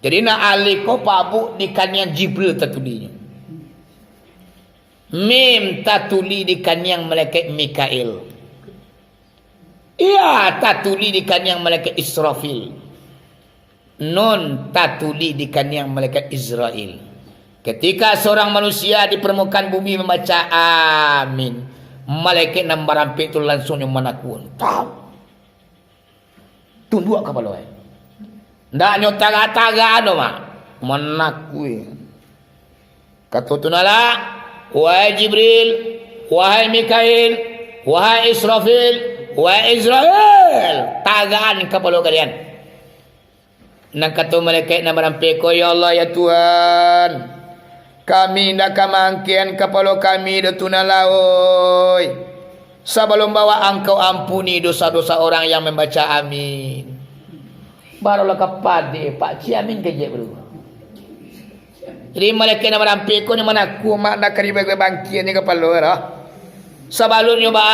Jadi, nan alif ko, Pak Bu, di kaniang Jibril tatulihnyo. Mim tatulih di kaniang malekaik Mikail. Ya, tatulih di kaniang malekaik Israfil. Nun tatulih di kaniang malekaik Izrail. Ketika surang manusia di parmukaan bumi mambaco amin, malekaik nan barampek tu lansuangnyo manakua. Tau. Tunduak kapalo, eh. Ndaknyo tagak-tagak anu, Mak. Manakua. Kato Tuhan Allah, "Wahai Jibril, wahai Mikail, wahai Israfil, wahai Izrail, tagakan kapalo kalian." Nan kato malekaik nan barampek ko, "Ya Allah, ya Tuhan, kami indak ka maangkek kapalo kami doh, Tuhan Allah, oi. Sabalun bawak Angkau ampuni dosa-dosa urang yang mambaco amin." Barulah ka padeh, Pak, ciek amin kajek baru. Jadi, malekaik nan barampek ko nyo manakua, Mak, nak ka dibangkian kapalo, roh. Sabalunnyo, ba,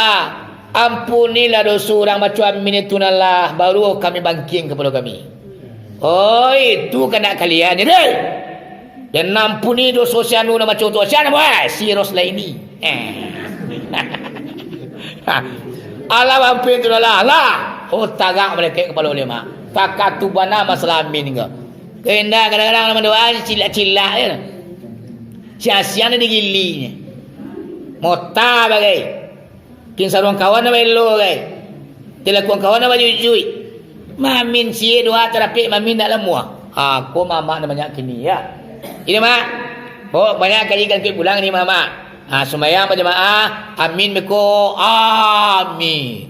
ampunilah doso urang baco amin itu nan lah, baru kami bangkian kapalo kami. Oi, itu kandak kalian, jadi. Dan ampuni doso si anu nan baco tu, si anu, eh, si Roslaini. Eh. Alah, ampun tu lah, lah. Oh, tagak malekaik kapalo lima. Takatu bana masalah amin ko. Kau indak, kadang-kadang urang mandoa cilak-cilak je. Sia-sia nan digilinyo. Mota bagai. Kin saruang kawan nan baelo bagai. Tilakuang kawan nan bajujuik. Mamin ciek doa tarapek, mamin ndak lamuah. Ha, ko mamak nan banyak kini, ya. Ini, Mak. Ko banyak kaji kan pulang ni, Mamak. Ha, sumbayang bajamaah, amin beko, amin.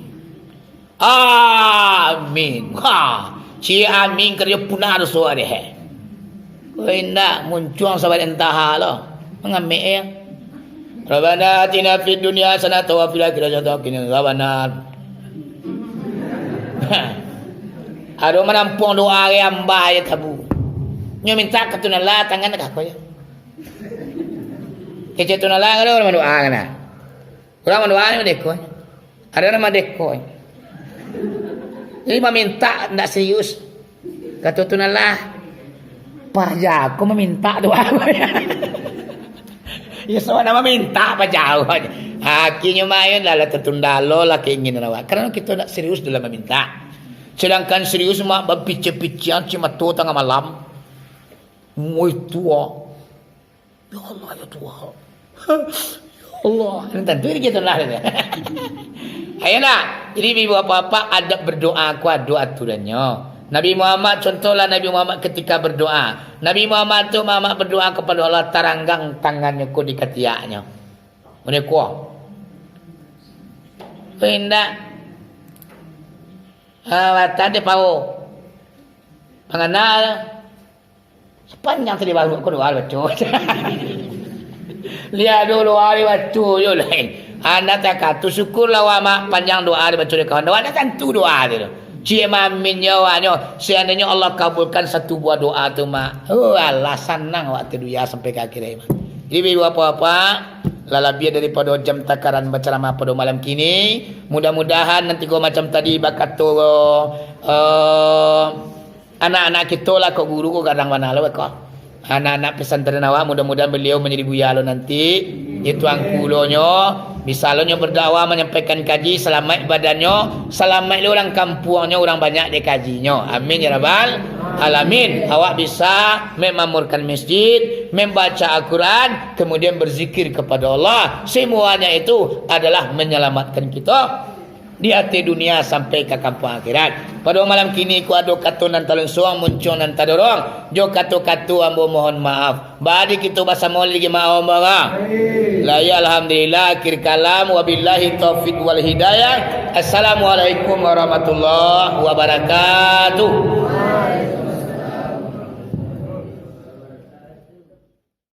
Amin. Ha, ciek amin karajo punah doso deh. Ko indak muncuang sabaleh entaha lo. Mangamek ya. Rabbana atina fid dunya hasanatan wa fil akhirati hasanatan wa qina adzabannar. Ado manampuang doa gai amba ya tabu. Nyo mintak ka Tuhan Allah, tangan ka ko ya. Kecek Tuhan Allah, kalau urang mandoa kan. Urang mandoa nyo deko. Ado nan mandeko. Jadi mamintak ndak serius. Kato Tuhan Allah, paja ko mamintak doa. Ya, sabananyo mamintak paja. Akhirnyo main lah, lah tatunda lo lah keinginan awak. Karena kito ndak serius dalam mamintak. Sedangkan serius mak bapicia-picia cimato tangah malam. Woi tua. Ya Allah, ya Tuhan. Ya Allah. Nan tantu ini kita lah. Ayo nak. Jadi, ibu bapak-bapak, adab berdoa ko ado aturannyo. Nabi Muhammad, contohlah Nabi Muhammad ketika berdoa. Nabi Muhammad tu, Muhammad berdoa kepada Allah, taranggang tangannyo ko di katiaknyo. Mode ko. Ko indak. Ah, batang di pao. Mangana. Sapanjang tadi baru ko doa baco. Lihat dulu hari baco yo lain. Anak takatu syukurlah wa mak panjang doa dibaco di kawan. Doa dah tantu doa tu. Cik mamin nyo awaknyo. Seandainya Allah kabulkan satu buah doa tu, Mak. Oh, Allah sanang awak tu dunia sampai ke akhirat, Mak. Jadi, ibu bapak-bapak, lah labiah daripada jam takaran bacaramah pada malam kini. Mudah-mudahan nanti ko macam tadi bakato, eh, anak-anak kito lah, kok guru ko gadang bana lo beko. Anak-anak pesantren awak, mudah-mudahan beliau manjadi buya lo nanti. Itu angku lo nyo, misalnyo berdakwah, manyampaikan kaji, salamaik badannyo, salamaik lo urang kampuangnyo, urang banyak dikajinyo. Amin ya rabbal alamin. Awak bisa memakmurkan masjid, membaca Al-Quran, kemudian berzikir kepada Allah. Semuanya itu adalah menyelamatkan kita di ateh dunia sampai ka kampuang akhirat. Pado malam kini ko ado kato nan talonsuang, muncuang nan tadorong, jo kato-kato ambo mohon maaf. Baa di kito basamo lagi maaf, ambo ka. Lah, ya, alhamdulillah, akhir kalam, wabillahi taufik wal hidayah. Assalamualaikum warahmatullahi wabarakatuh.